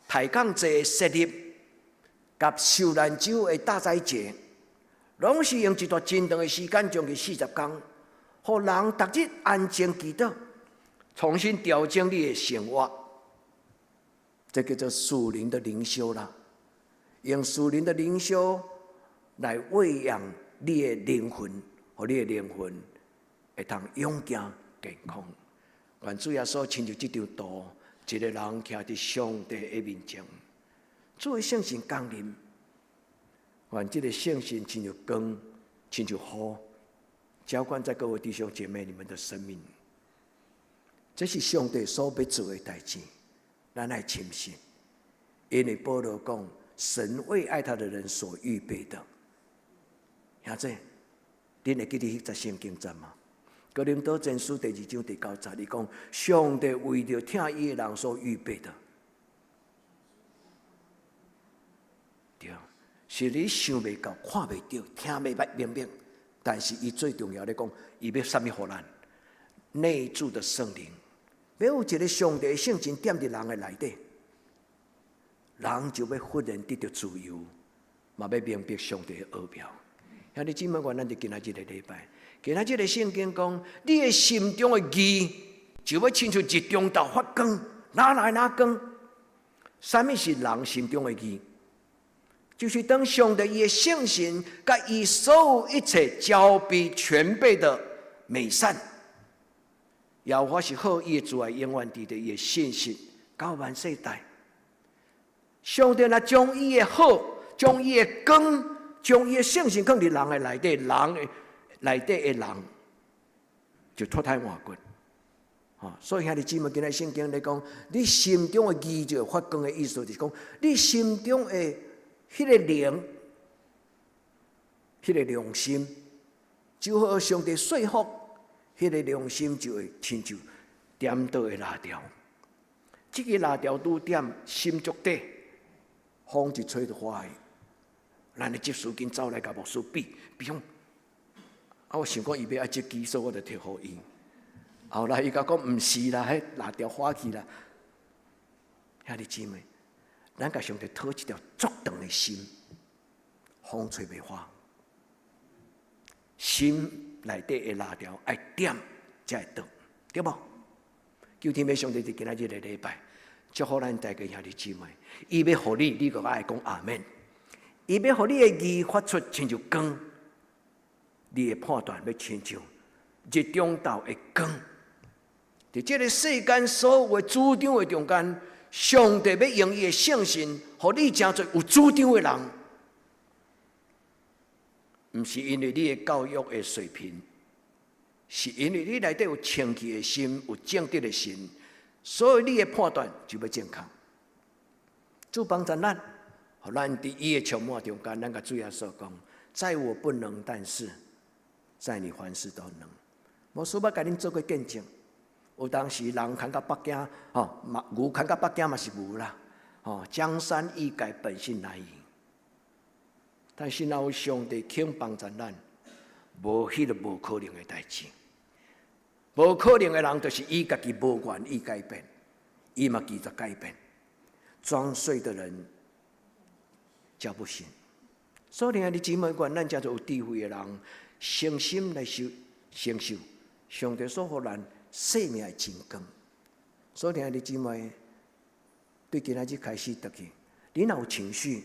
抬槓節設立佮受難週的大齋節，攏是用一段真長的時間，將近40工，予人逐日安靜祈禱，重新調整你的生活。這叫做屬靈的靈修啦，用屬靈的靈修來餵養你的靈魂，予你的靈魂會通勇健健康。願主耶穌親像這張圖，一個人徛佇上帝的面前，主的聖神降臨，願這個聖神親像光，親像雨，澆灌在各位弟兄姐妹你們的生命。這是上帝所欲做的代誌，咱愛深信。因為保羅講，神為愛他的人所預備的。兄弟，恁會記得彼節聖經節嗎？哥林多前書第二章第九節，伊講上帝為著疼伊的人所預備的，對，是你想袂到、看袂著、聽袂捌明白，但是伊最重要咧講，伊欲啥物予咱？內住的聖靈，欲有一個上帝的聖神踮佇人的內底，人就欲忽然得著自由，嘛欲明白上帝的奧妙。兄弟姊妹，願咱佇今仔日個禮拜，今仔日個聖經講，你的心中的義就欲親像日中晝發光，哪來哪光？啥物是人心中的義？就是當上帝伊的聖神佮伊所有一切交備全備的美善，耶和華是好，伊的慈愛永遠佇咧伊的信實到萬世代。上帝若將伊的好，將伊的光，將伊的聖神放佇人的內底，人的內底的人就脫胎換骨。吼，所以兄弟姊妹，今仔聖經咧講，你心中的義就會發光的意思，就是講你心中的彼個靈、彼個良心，就予上帝說服，彼個良心就會親像點著的蠟燭。這个蠟燭拄點，心足短，風一吹就化去。咱的執事緊走來共牧師比，比講，啊，我想講伊欲愛這支，所以我就提予伊。後來伊共講毋是啦，彼蠟燭化去啦。兄弟姊妹，咱共上帝討一條足長的心，風吹袂化。心內底的蠟燭愛點才會著，對無？求天父上帝佇今仔日個禮拜，祝福咱大家兄弟姊妹。伊欲予你，你閣愛講阿們。伊欲予你的義發出親像光，你的判斷欲親像日中晝的光。佇這个世間所有的主張的中間，上帝欲用伊的聖神，予你成做有主張的人，毋是因為你的教育的水平，是因為你內底有清氣的心，有正直的心，所以你的判斷就欲正確。主幫助咱，予咱佇伊的充滿中間，咱共主耶穌講：在我不能，但是在你凡事都能。牧師捌共恁做過見證，有當時人牽到北京，吼，嘛牛牽到北京嘛是牛啦，吼，江山易改，本性難移。但是若有上帝肯幫助咱，無彼个無可能的代誌。無可能的人，就是伊家己無願意改變，伊嘛拒絕改變。裝睡的人叫不醒。所以，兄弟姊妹，願咱遮做有智慧的人，誠心來受承受上帝所予咱生命的真光。所以，兄弟姊妹，對今仔日開始轉去，你若有情緒，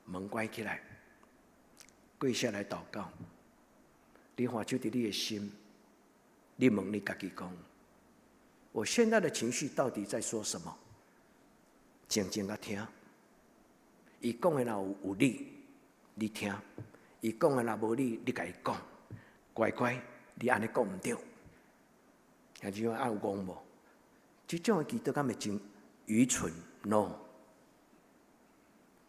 門關起來，跪下來禱告。你看就佇你的心，你問你家己講：我現在的情緒到底在說什麼？靜靜仔聽，伊講的若有理，你聽；伊講的若無理，你共伊講。乖乖，你按呢講毋對。兄弟姊妹，有戇無？這種的祈禱敢會真愚蠢？No。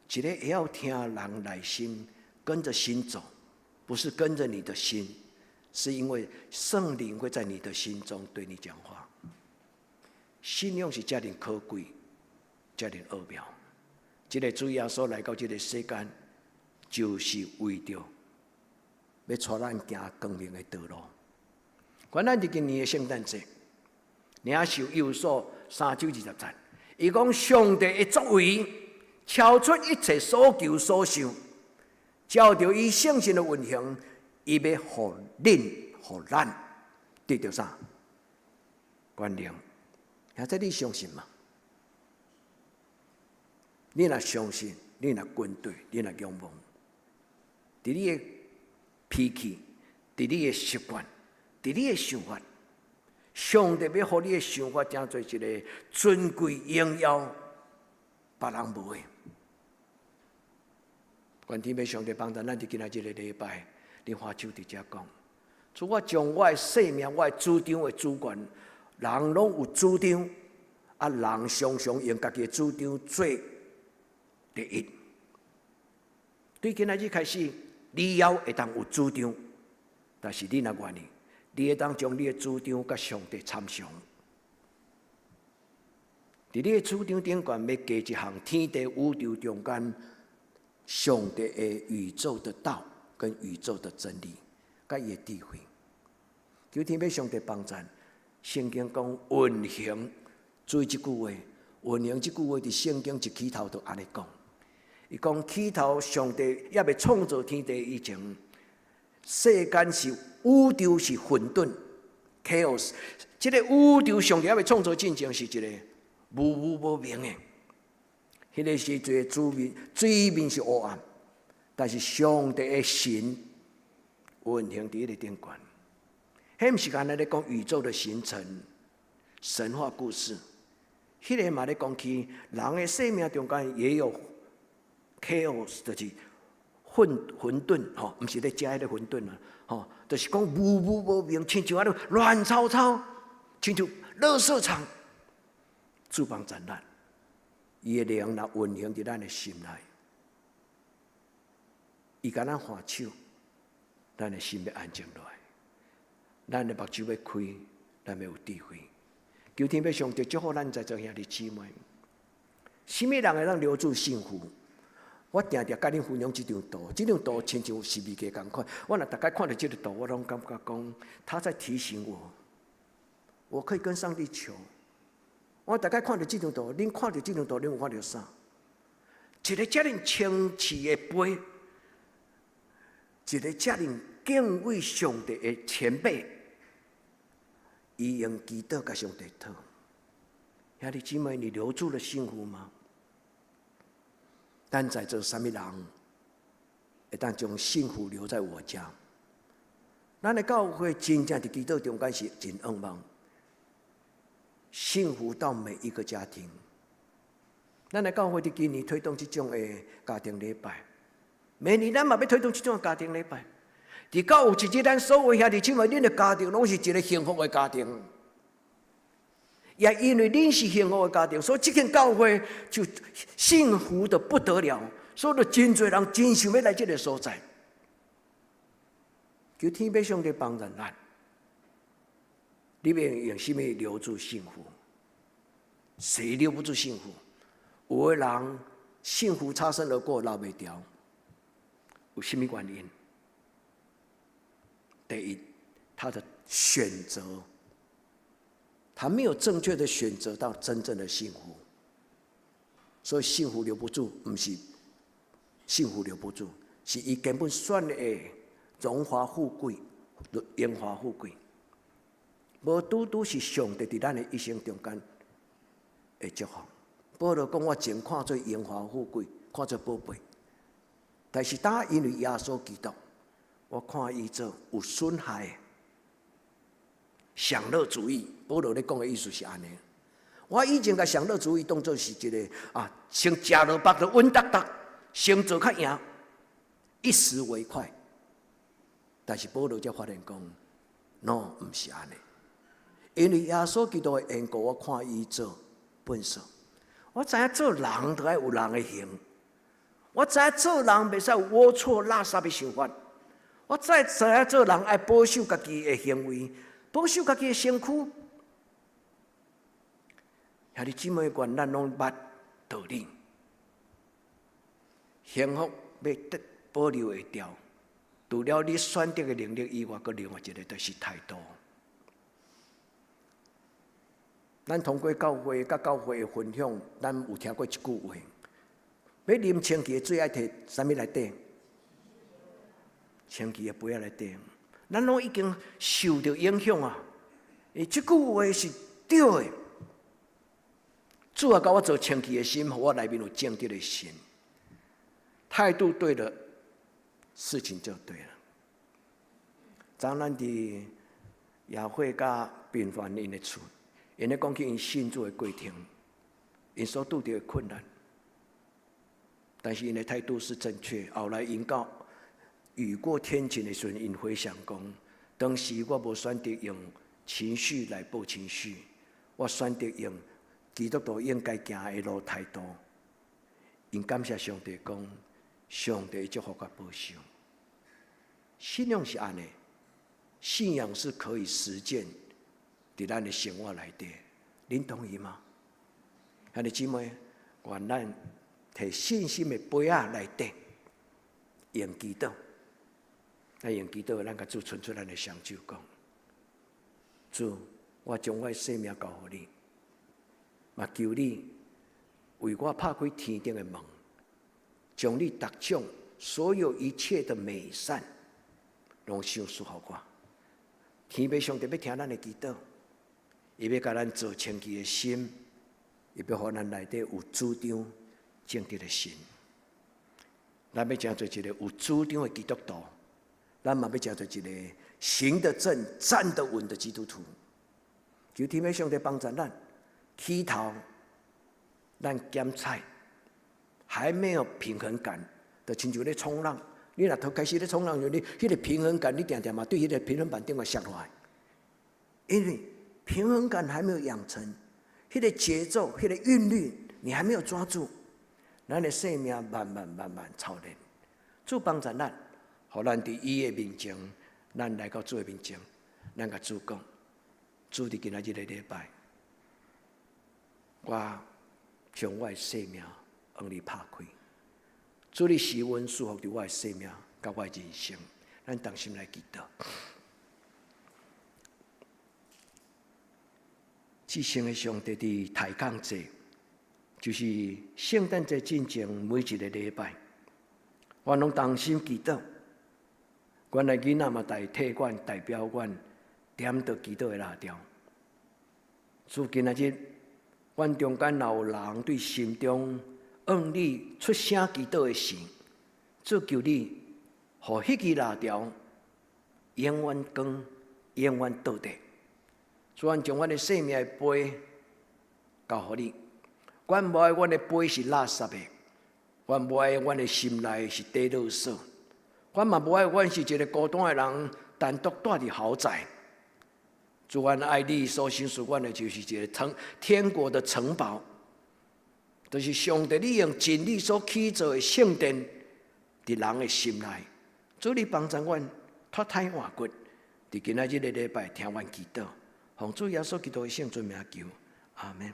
一个會曉聽人內心，跟着心走，不是跟着你的心，是因為聖靈會在你的心中對你講話。信仰是遮爾可貴，遮爾奧妙。這个主耶穌來到這个世間，就是為著欲帶咱行光明的道路。願咱佇今年的聖誕節，領受以弗所三章二十節，伊講上帝的作為超出一切所求所想，照著伊聖神的運行，伊欲予恁予咱得著啥？權能。兄弟，你相信嗎？你若相信，你若跟對，你若仰望，佇你的脾氣，佇你的習慣，佇你的想法，上帝欲予你的想法成做一个尊貴榮耀，別人無的。願天父上帝幫助咱佇今仔這个禮拜，你揮手佇遮講，主，我將我的生命、我的主張的主權，人攏有主張，啊，人常常用家己的主張做第一。對今仔日開始，你猶會當有主張，但是你若願意，你會當將你的主張佮上帝參詳。佇你的主張頂懸，欲加一項天地宇宙中間上帝的宇宙的道跟宇宙的真理，佮伊的智慧。求天父上帝幫贊。聖經講運行，注意這句話，運行這句話佇聖經一起頭就按呢講。伊講起頭上帝猶未創造天地以前，世間是宇宙是混沌 chaos。這个宇宙上帝猶未創造進前是一个無無無明的，彼个時陣水面是黑暗，但是上帝的神運行佇彼個頂懸。彼毋是干焦咧講宇宙的形成、神話故事，彼个嘛咧講起人的生命中間也有 chaos，就是混沌吼，毋是咧食彼个餛飩啊，吼，就是講無無無明，親像按呢亂糟糟，親像垃圾場。主幫贊咱，伊的靈若運行佇咱的心內，伊共咱揮手，咱的心欲安靜落來，咱的目睭欲開，咱欲有智慧。求天父上帝祝福咱在座兄弟姊妹。啥物人會當留住幸福？我定定共恁分享這張圖，這張圖親像十字架仝款。我若逐擺看著這个圖，我攏感覺講，他在提醒我，我可以跟上帝求。我逐擺看著這張圖，恁看著這張圖，恁有看著啥？一个遮爾清池的杯，一个遮爾敬畏上帝的前輩，伊用祈禱共上帝討。兄弟姊妹，你留住了幸福嗎？咱在座啥物人會當將幸福留在我家？咱的教會真正佇祈禱中間是真向望，幸福到每一個家庭。咱的教會佇今年推動這種的家庭禮拜，明年咱嘛欲推動這種家庭禮拜。佇到有一日，咱所有兄弟姊妹，恁的家庭攏是一个幸福的家庭。也因為恁是幸福的家庭，所以這間教會就幸福得不得了。所以真濟人真想欲來這个所在。求天父上帝幫助咱，你欲用啥物留住幸福？誰留不住幸福？有的人幸福擦身而過，留袂牢，有啥物原因？第一，他的選擇，他沒有正確的選擇到真正的幸福，所以幸福留不住，毋是幸福留不住，是伊根本選的榮華富貴、榮華富貴，無拄拄是上帝佇咱的一生中間的祝福。保羅講：我淨看做榮華富貴，看做寶貝，但是當因為耶穌基督，我看伊做有損害的享樂主義。保羅咧講的意思是按呢。我以前共享樂主義當做是一个啊，先食落腹就穩當當，先做較贏，一時為快。但是保羅才發現講，no，毋是按呢。因為耶穌基督的緣故，我看伊做糞埽。我知影做人著愛有人的形，我知影做人袂使有齷齪垃圾的想法。我知影做人愛保守家己的行為，保守家己的身軀。兄弟姊妹，願咱攏捌道理，幸福欲得保留會牢，除了你選擇的能力以外，閣另外一個就是態度。咱通過教會佮教會的分享，咱有聽過一句話：欲啉清氣的水愛提啥物來綴？清氣的杯仔來綴。咱攏已經受著影響啊！欸，這句話是對的。主啊，共我做清氣的心，予我內面有正直的心。態度對了，事情就對了。昨咱佇也會佮平凡𪜶的厝，𪜶咧講起𪜶信主的過程，𪜶所拄著的困難，但是𪜶的態度是正確。後來𪜶到雨過天晴的時陣，𪜶回想講，當時我無選擇用情緒來報情緒，我選擇用基督徒應該行的路態度。𪜶感謝上帝講，上帝祝福佮保守。信仰是按呢，信仰是可以實踐佇咱的生活內底，恁同意嗎？兄弟姊妹，願咱提信心的杯仔來綴，用祈禱，咱用祈禱，咱共主伸出咱的雙手講：主，我將我的生命交予你，嘛求你為我拍開天頂的門，將你逐種所有一切的美善，攏賞賜予我。天父上帝欲聽咱的祈禱，伊欲共咱做清氣的心，伊欲予咱內底有主張正直的心。咱欲成做一個有主張的基督徒，咱嘛欲成做一個行得正、站得穩的基督徒。求天父上帝幫助咱，起頭咱減踩，還沒有平衡感，就親像咧衝浪。你若頭開始咧衝浪時，你彼個平衡感，你定定嘛對彼個平衡板頂懸摔落來，因為平衡感還沒有養成，彼個節奏、彼個韻律，你還沒有抓住，咱的生命慢慢慢慢操練。主幫助咱，予咱佇伊的面前，咱來到主的面前，咱共主講，主佇今仔日的禮拜，我將我的生命向你拍開。主你施恩賜福佇我的生命，佮我的人生，咱同心來祈禱。至聖的上帝佇抬槓節，就是聖誕節進前每一個禮拜，我攏同心祈禱。阮的囡仔嘛代替阮，代表阮點著祈禱的蠟燭。主今仔日，阮中間若有人對心中向你出聲祈禱的時，主求你，予彼支蠟燭永遠光，永遠倒地。主，阮將阮的生命的杯交予你。阮無愛阮的杯是垃圾的，阮無愛阮的心內是底垃圾，阮嘛無愛阮是一個孤單的人，單獨蹛佇豪宅。主，阮愛你所賞賜阮的，就是一個城天國的城堡，就是上帝你用真理所起造的聖殿，佇人的心內。主，你幫助阮脫胎換骨，佇今仔日的禮拜聽阮祈禱，奉主耶穌基督的聖尊名求，阿門。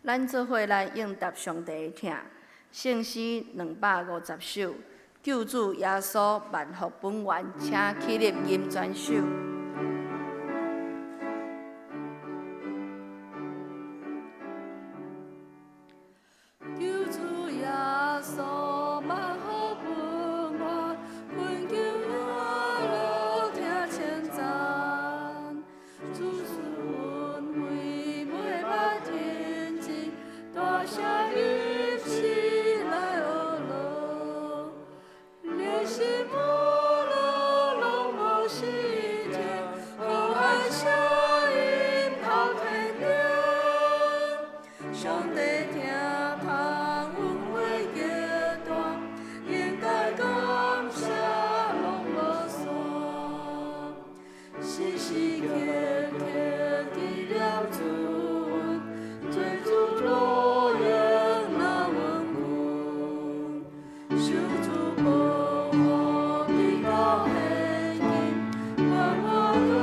咱做伙來應答上帝的疼。聖詩250首，救主耶穌萬福本源，請起立吟全首。救主耶穌萬福本源，懇求我樂聽稱讚。主賜恩惠袂捌停止，大聲一起來學樂。連心無樂攏無時間，好愛聲音透天頂。上帝聽通恩惠極大，應該感謝攏無散。時時刻刻記念主恩，做主路用那穩固，受主保護直到現今，願我對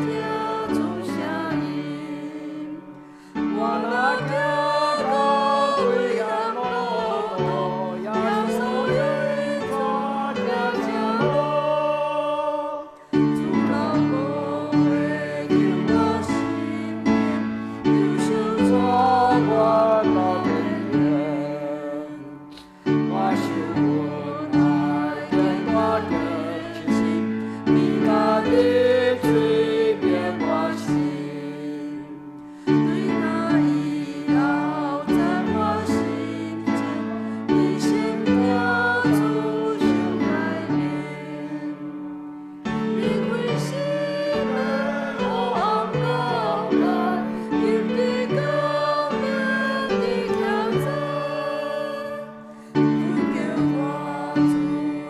聽主聲音。我若行到危險路途，耶穌引帶行這路。主老保護救我性命，右手帶我到天頂。我受恩愛堅大得親，你家己吹變我心。對那以後在我心中，一心聽主受改變。離開心門黑暗高界，入佇光明的挑戰。懇求我主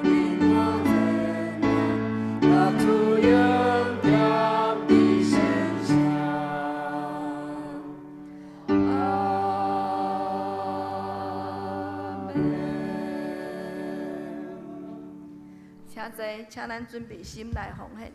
領我前行，甲主永踮佇身上。阿門。請坐，請咱準備心來奉獻。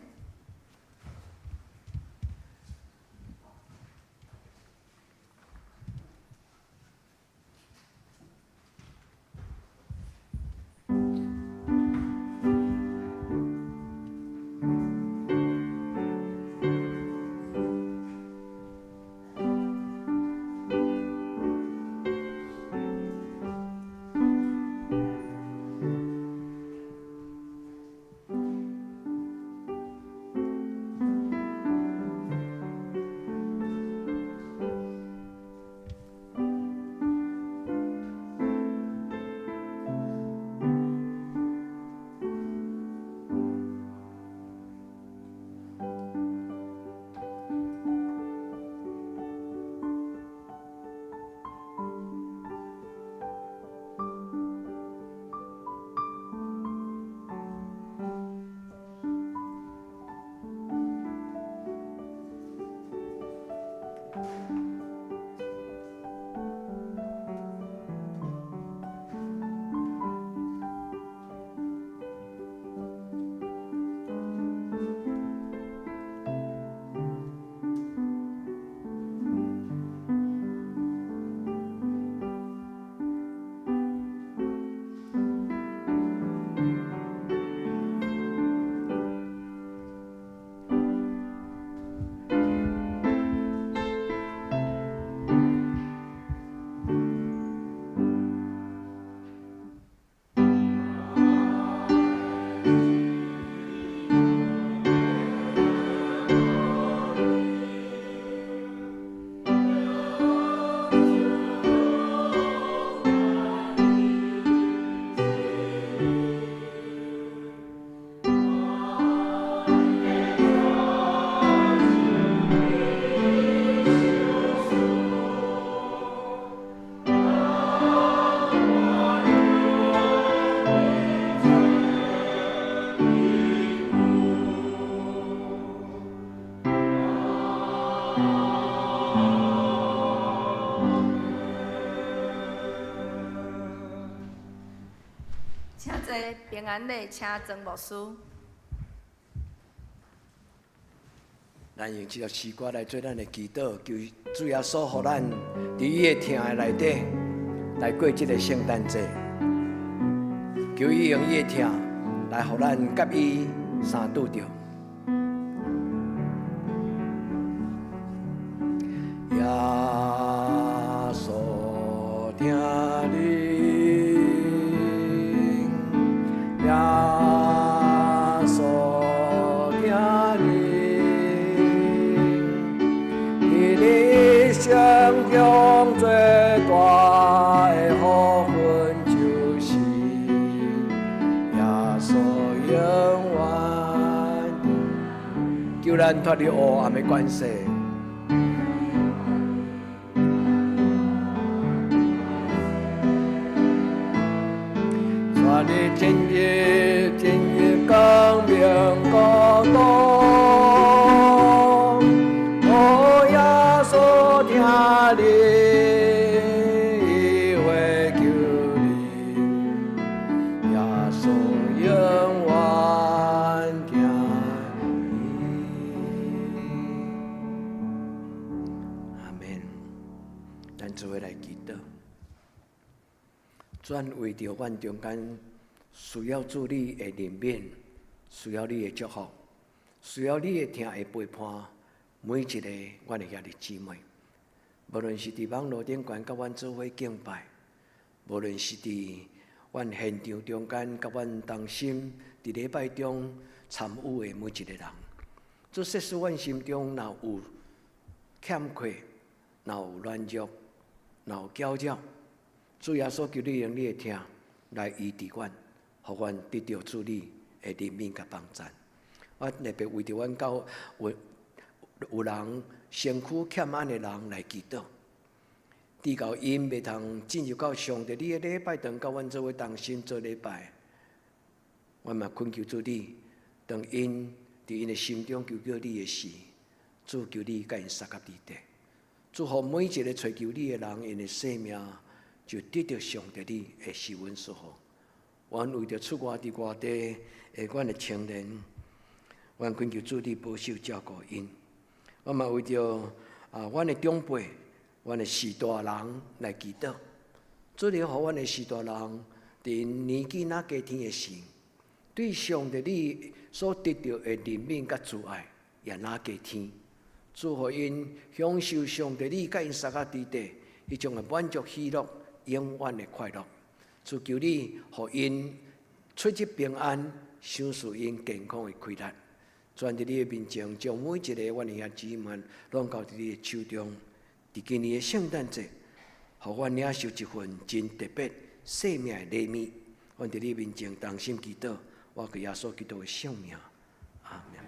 請坐，平安禮，請曾牧師。咱用這條詩歌來做咱的祈禱，求主耶穌予咱佇伊的疼的內底來過這个聖誕節。求伊用伊的疼來予咱佮伊相拄著。耶穌疼恁，耶穌疼恁，佇你一生中最大的福分，就是耶穌永遠救咱脫離黑暗的權勢。帶你進入進入光明國度，哦，耶穌疼恁，伊會救恁，耶穌永遠疼恁。阿們，咱做伙來祈禱。專為著阮中間需要主你的憐憫，需要你的祝福，需要你的疼的陪伴，每一个阮的兄弟姊妹，無論是佇網路頂懸佮阮做伙敬拜，無論是佇阮現場中間佮阮同心佇禮拜中參與的每一个人，主設使阮心中若有欠缺，若有軟弱，若有攪擾，主耶穌求你用你的疼來醫治阮，予阮得著主你的憐憫佮幫贊。我特別為著阮教會有人身軀欠安的人來祈禱，直到𪜶袂通進入到上帝你的禮拜堂，佮阮做伙同心做禮拜。我嘛懇求主你，當𪜶佇𪜶的心中求叫你的時，主求你共𪜶相佮佇底，祝福每一个揣求你的人，𪜶的生命就得著上帝你的施恩祝福。阮為著出外佇外地的阮的青年，阮懇求主你保守照顧𪜶。我嘛為著阮的長輩、阮的序大人來祈禱，主你予阮的序大人佇𪜶年紀若加添的時，對上帝你所得著的憐憫佮慈愛也若加添，主予𪜶享受上帝你佮𪜶相佮佇底彼種的滿足喜樂、永遠的快樂。主求你予𪜶出入平安，賞賜𪜶健康的氣力。主佇你的面前，將每一个阮的兄姊妹攏交佇你的手中。佇今年的聖誕節，予阮領受一份真特別生命的禮物。阮佇你面前同心祈禱，我奉耶穌基督的聖名，阿們。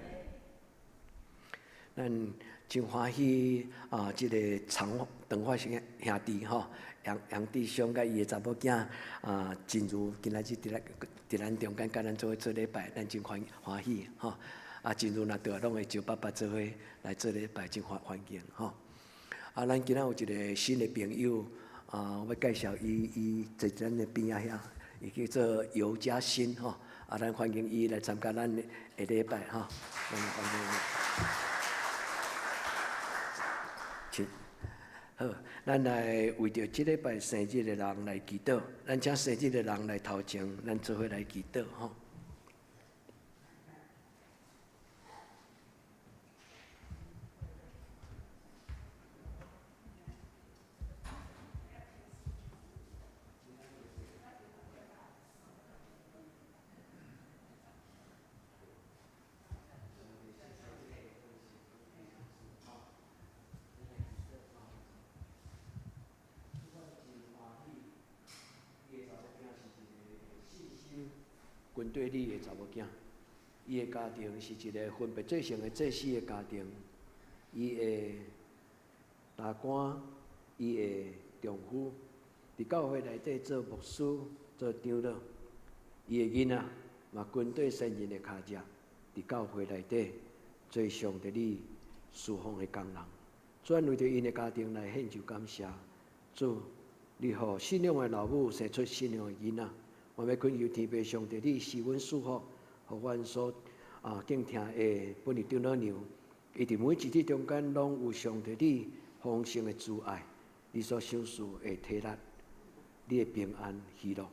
咱真歡喜啊！這个長長髮兄兄弟吼，楊楊弟兄佮伊的查某囝啊，真如今仔日佇咱佇咱中間佮咱做伙做禮拜，咱真歡歡喜吼。啊，真如若倒來攏會招爸爸做伙來做禮拜，真歡歡迎吼。啊，咱今仔有一个新的朋友啊，我欲介紹伊，伊坐咱的邊仔遐，伊叫做尤嘉欣吼。啊，咱歡迎伊來參加咱的禮拜吼。咱歡迎伊。請好，咱來為著這禮拜生日的人來祈禱，咱請生日的人來頭前，咱做伙來祈禱吼。軍隊裡的查某囝，伊的家庭是一个分別做聖的祭司的家庭。伊的大官，伊的丈夫，佇教會內底做牧師、做長老。伊的囡仔嘛跟綴先人的跤跡，佇教會內底做上帝你侍奉的工人。主為著𪜶的家庭來獻上感謝。主，你予信仰的老母生出信仰的囡仔。我欲懇求天父上帝，你施恩賜福，予阮所敬疼的本地長老娘，伊佇每一日中間，攏有上帝你豐盛的慈愛，你所賞賜的體力，你的平安喜樂。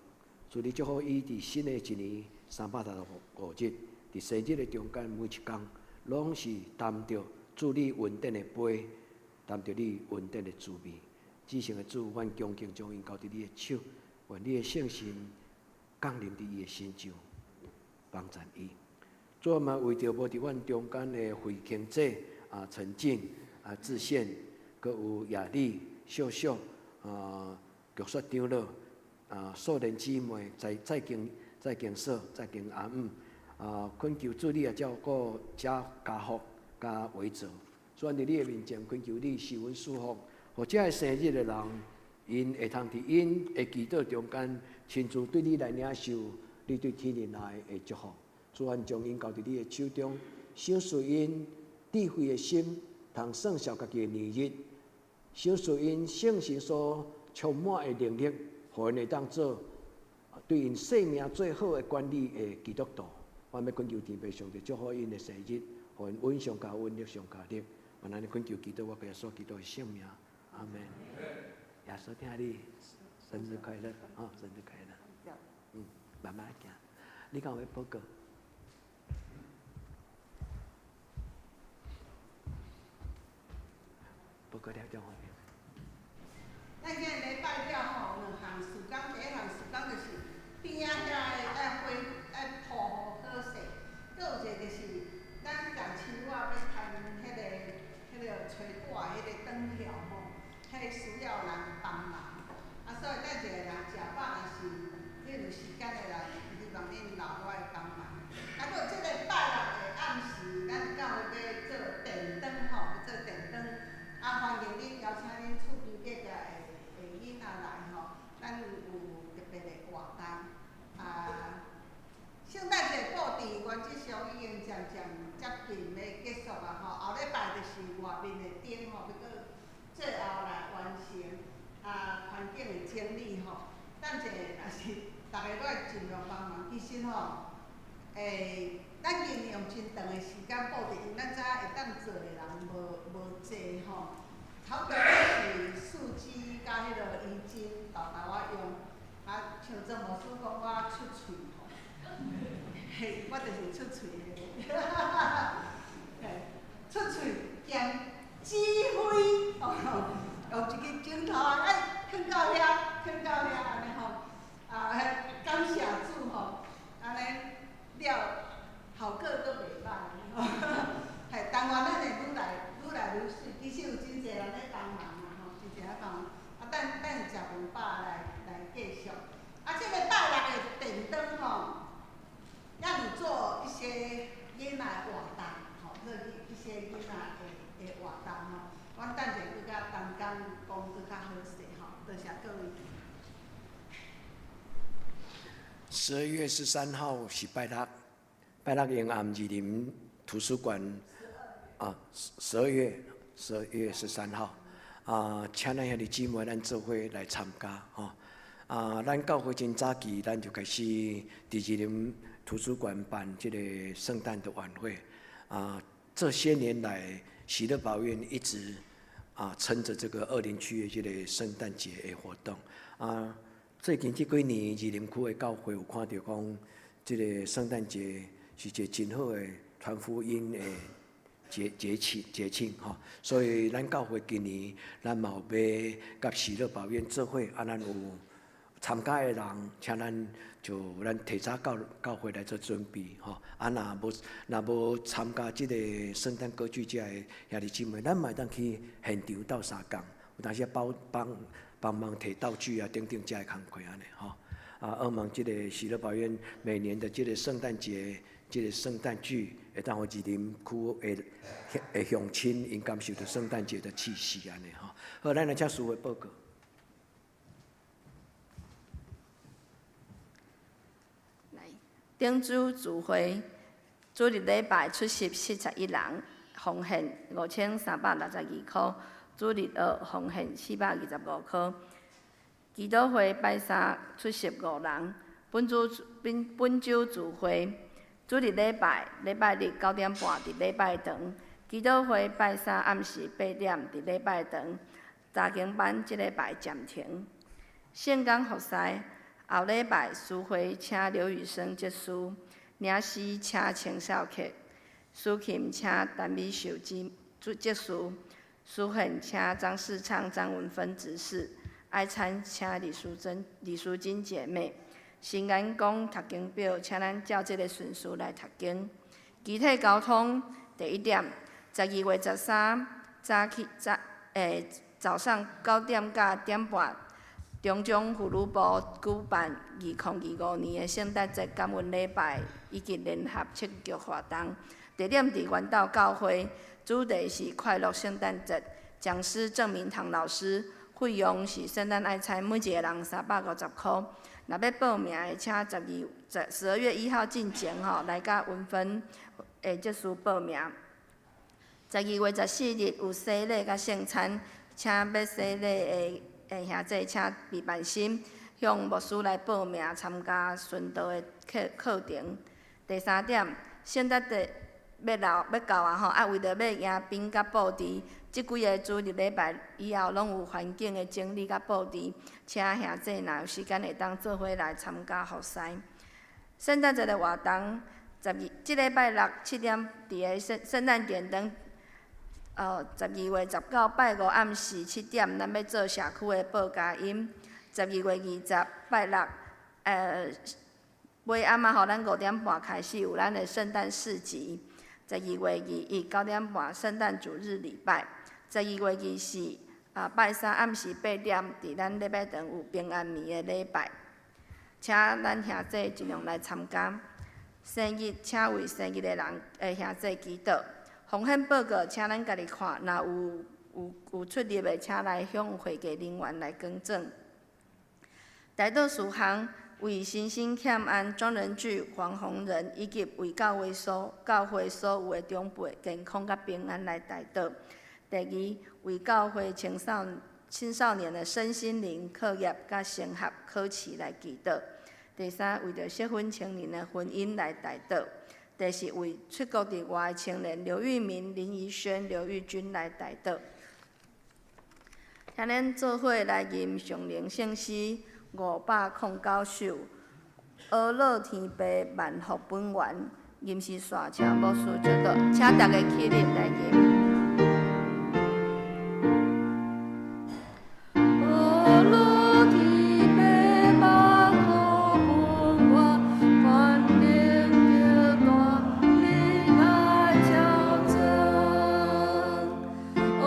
主你祝福伊佇新的一年365日，佇生日的中間每一工，攏是擔著主你恩典的杯，擔著你恩典的滋味。至聖的主，阮恭敬將𪜶交佇你的手，願你的聖神降臨佇伊的身上，幫贊伊。主嘛為著無佇阮中間的惠慶姐啊、陳靜啊、志憲，閣有雅麗、秀秀啊、玉雪長老啊、素蓮姊妹在在經在經所在經阿姆啊，懇求主你也照顧遮家福佮維澤。主佇你的面前懇求你賜恩賜福，予這个生日的人，𪜶會通佇𪜶的祈禱中間，親自對你來領受你對天靈來的祝福。主，阮將𪜶交佇你的手中，賞賜𪜶智慧的心，通算數家己的年日；賞賜𪜶聖神所充滿的能力，予𪜶會當做對𪜶生命最好的管理的基督徒。我欲懇求天父上帝祝福𪜶的生日，予𪜶恩上加恩，力上加力。願咱懇求基督，我耶穌基督的聖名，阿門。耶穌疼你，生日快樂啊！生日快樂。嗯，慢慢行。你敢有欲報告？報告了就好。咱今日禮拜了吼，兩項事工，第一項事工就是邊仔遐的愛花愛鋪好勢，閣有一個就是咱共樹仔欲牽彼個揣掛彼個燈條吼，彼個需要人幫忙。啊，所以等一下若食飽，若是恁有時間的人，希望恁留落來幫忙。啊，閣有這個拜六的暗時，咱教會欲做電燈吼，欲做電燈。啊，歡迎恁邀請恁厝邊隔壁的的囡仔來吼，咱有特別的活動。啊，聖誕節布置原則上已經漸漸接近欲結束啊吼，後禮拜就是外面的燈吼，欲閣最後來完成啊環境的整理吼。等一下若是逐家攏會盡量幫忙，其實吼，咱經用真長的時間布置，因為咱知影會當做的人無濟吼。頭家是四肢佮彼個衣襟沓沓仔用，啊，像曾牧師講我出喙吼，嘿，我就是出喙的，嘿，出喙兼指揮，用一支鏡頭啊，哎，囥到遐，囥到遐按呢吼，啊，感謝主吼，按呢了效果閣袂歹，嘿，但願咱會愈來愈來愈媠，其實有真濟人咧幫忙啦吼，真濟人幫忙，啊等等食飯飽來繼續。啊，這個拜六的電燈吼，猶有做一些囡仔的活動，吼，做一些囡仔的活動吼。阮等者閣佮同工講閣較好勢吼，多謝各位。12月13號是拜六，拜六下暗二林圖書館啊，十二月十三號啊，請咱兄弟姊妹咱做伙來參加吼。啊，咱教會真早期，咱就開始佇二林圖書館辦這個聖誕的晚會。啊，這些年來，喜樂寶院一直啊撐著這個二林區的這個聖誕節的活動。啊，最近這幾年，二林區的教會有看著講，這個聖誕節是一個真好的傳福音的節慶吼。所以咱教會今年咱嘛有欲佮喜樂寶院做伙，啊，咱有參加的人，請咱就咱提早到教會來做準備吼。啊，若無參加這個聖誕歌劇節的兄弟姊妹，咱嘛會當去現場鬥相共，有當時包幫幫忙提道具啊等等遮的工課按呢吼。啊，希望這個喜樂寶院每年的這個聖誕節，這個聖誕劇，會當予二林區的鄉親𪜶感受著聖誕節的氣息按呢吼。好，咱來請司會報告。來，頂週聚會，主日禮拜出席71人，奉獻5362箍；主日學奉獻425箍。祈禱會拜三出席5人。本週聚會，主日禮拜禮拜日9點半佇禮拜堂，祈禱會拜三暗時8點佇禮拜堂，查經班這禮拜暫停。聖工服侍後禮拜司會請劉宇生執事，領詩請程少克，司琴請陳美秀執事，司獻請張世昌、張文芬執事，愛餐請李淑珍、李淑金姐妹。新眼光讀經表，請咱照這个順序來讀經。肢體交通第一點，12月13早起早欸早上9點到點半，中彰婦女部舉辦2025年的聖誕節感恩禮拜以及聯合慶祝活動，地點佇元道教會，主題是快樂聖誕節。講師鄭明堂老師，費用是聖誕愛餐，每一个人350箍。若欲報名的，請12月1號進前吼來佮文芬執事報名。12月14日有洗禮佮聖餐，請欲洗禮的兄弟請備辦心向牧師來報名參加殉道的課程。第三點，聖誕節欲老欲到啊吼，啊為著欲迎賓佮布置，這幾个主日禮拜以後攏有環境的整理佮布置，請兄弟若有時間會當做伙來參加服侍。聖誕節的活動，這禮拜六7點佇个聖誕點燈。12月19拜五暗時7點，咱欲做社區的報佳音。12月20拜六，尾暗仔吼，咱5點半開始有咱的聖誕市集。12月21 9點半聖誕主日禮拜。12月24拜三暗時8點，佇咱禮拜堂有平安暝的禮拜，請咱兄弟盡量來參加。生日，請為生日的人兄弟祈禱。風險報告，請咱家己看，若有出入的，請來向會計人員來更正。代禱事項，為身心欠安莊仁巨、黃宏仁，以及為教會所有的長輩健康佮平安來代禱。第二，為教會青少年的身心靈課業佮升學考試來祈禱。第三，為著適婚青年的婚姻來代禱。第四，為出國佇外的青年劉玉明、林怡萱、劉玉君來代禱。請咱做伙來吟上靈聖詩509首，阿樂天父萬福本源，吟詩煞請牧師祝禱，請大家起立來吟。阿樂天父萬福本源，權能極大，你來超尊。阿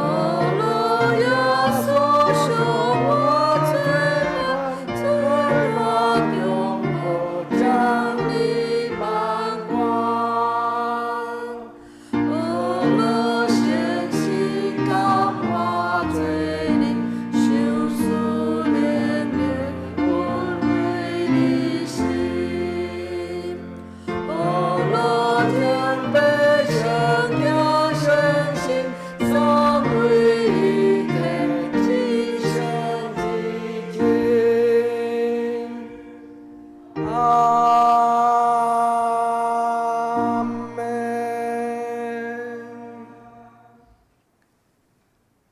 樂耶穌贖我罪罰，罪惡中無將你放光。阿樂聖神感化罪人，受賜憐憫，恩惠你心。阿樂天父聖潔聖心，三位一體，至聖至尊。阿們。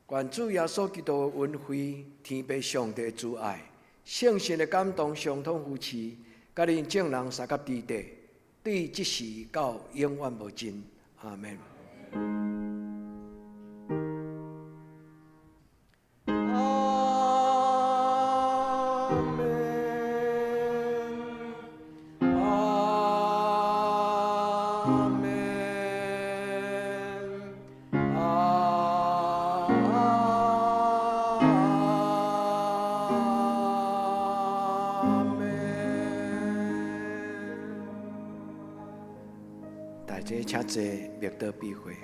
願主耶穌基督的恩惠、天父上帝的慈愛、聖神的感動、相通扶持，佮恁眾人相佮佇底，對這時到永遠無盡。阿們。阿們。阿們。阿們。大家請坐，默禱閉會。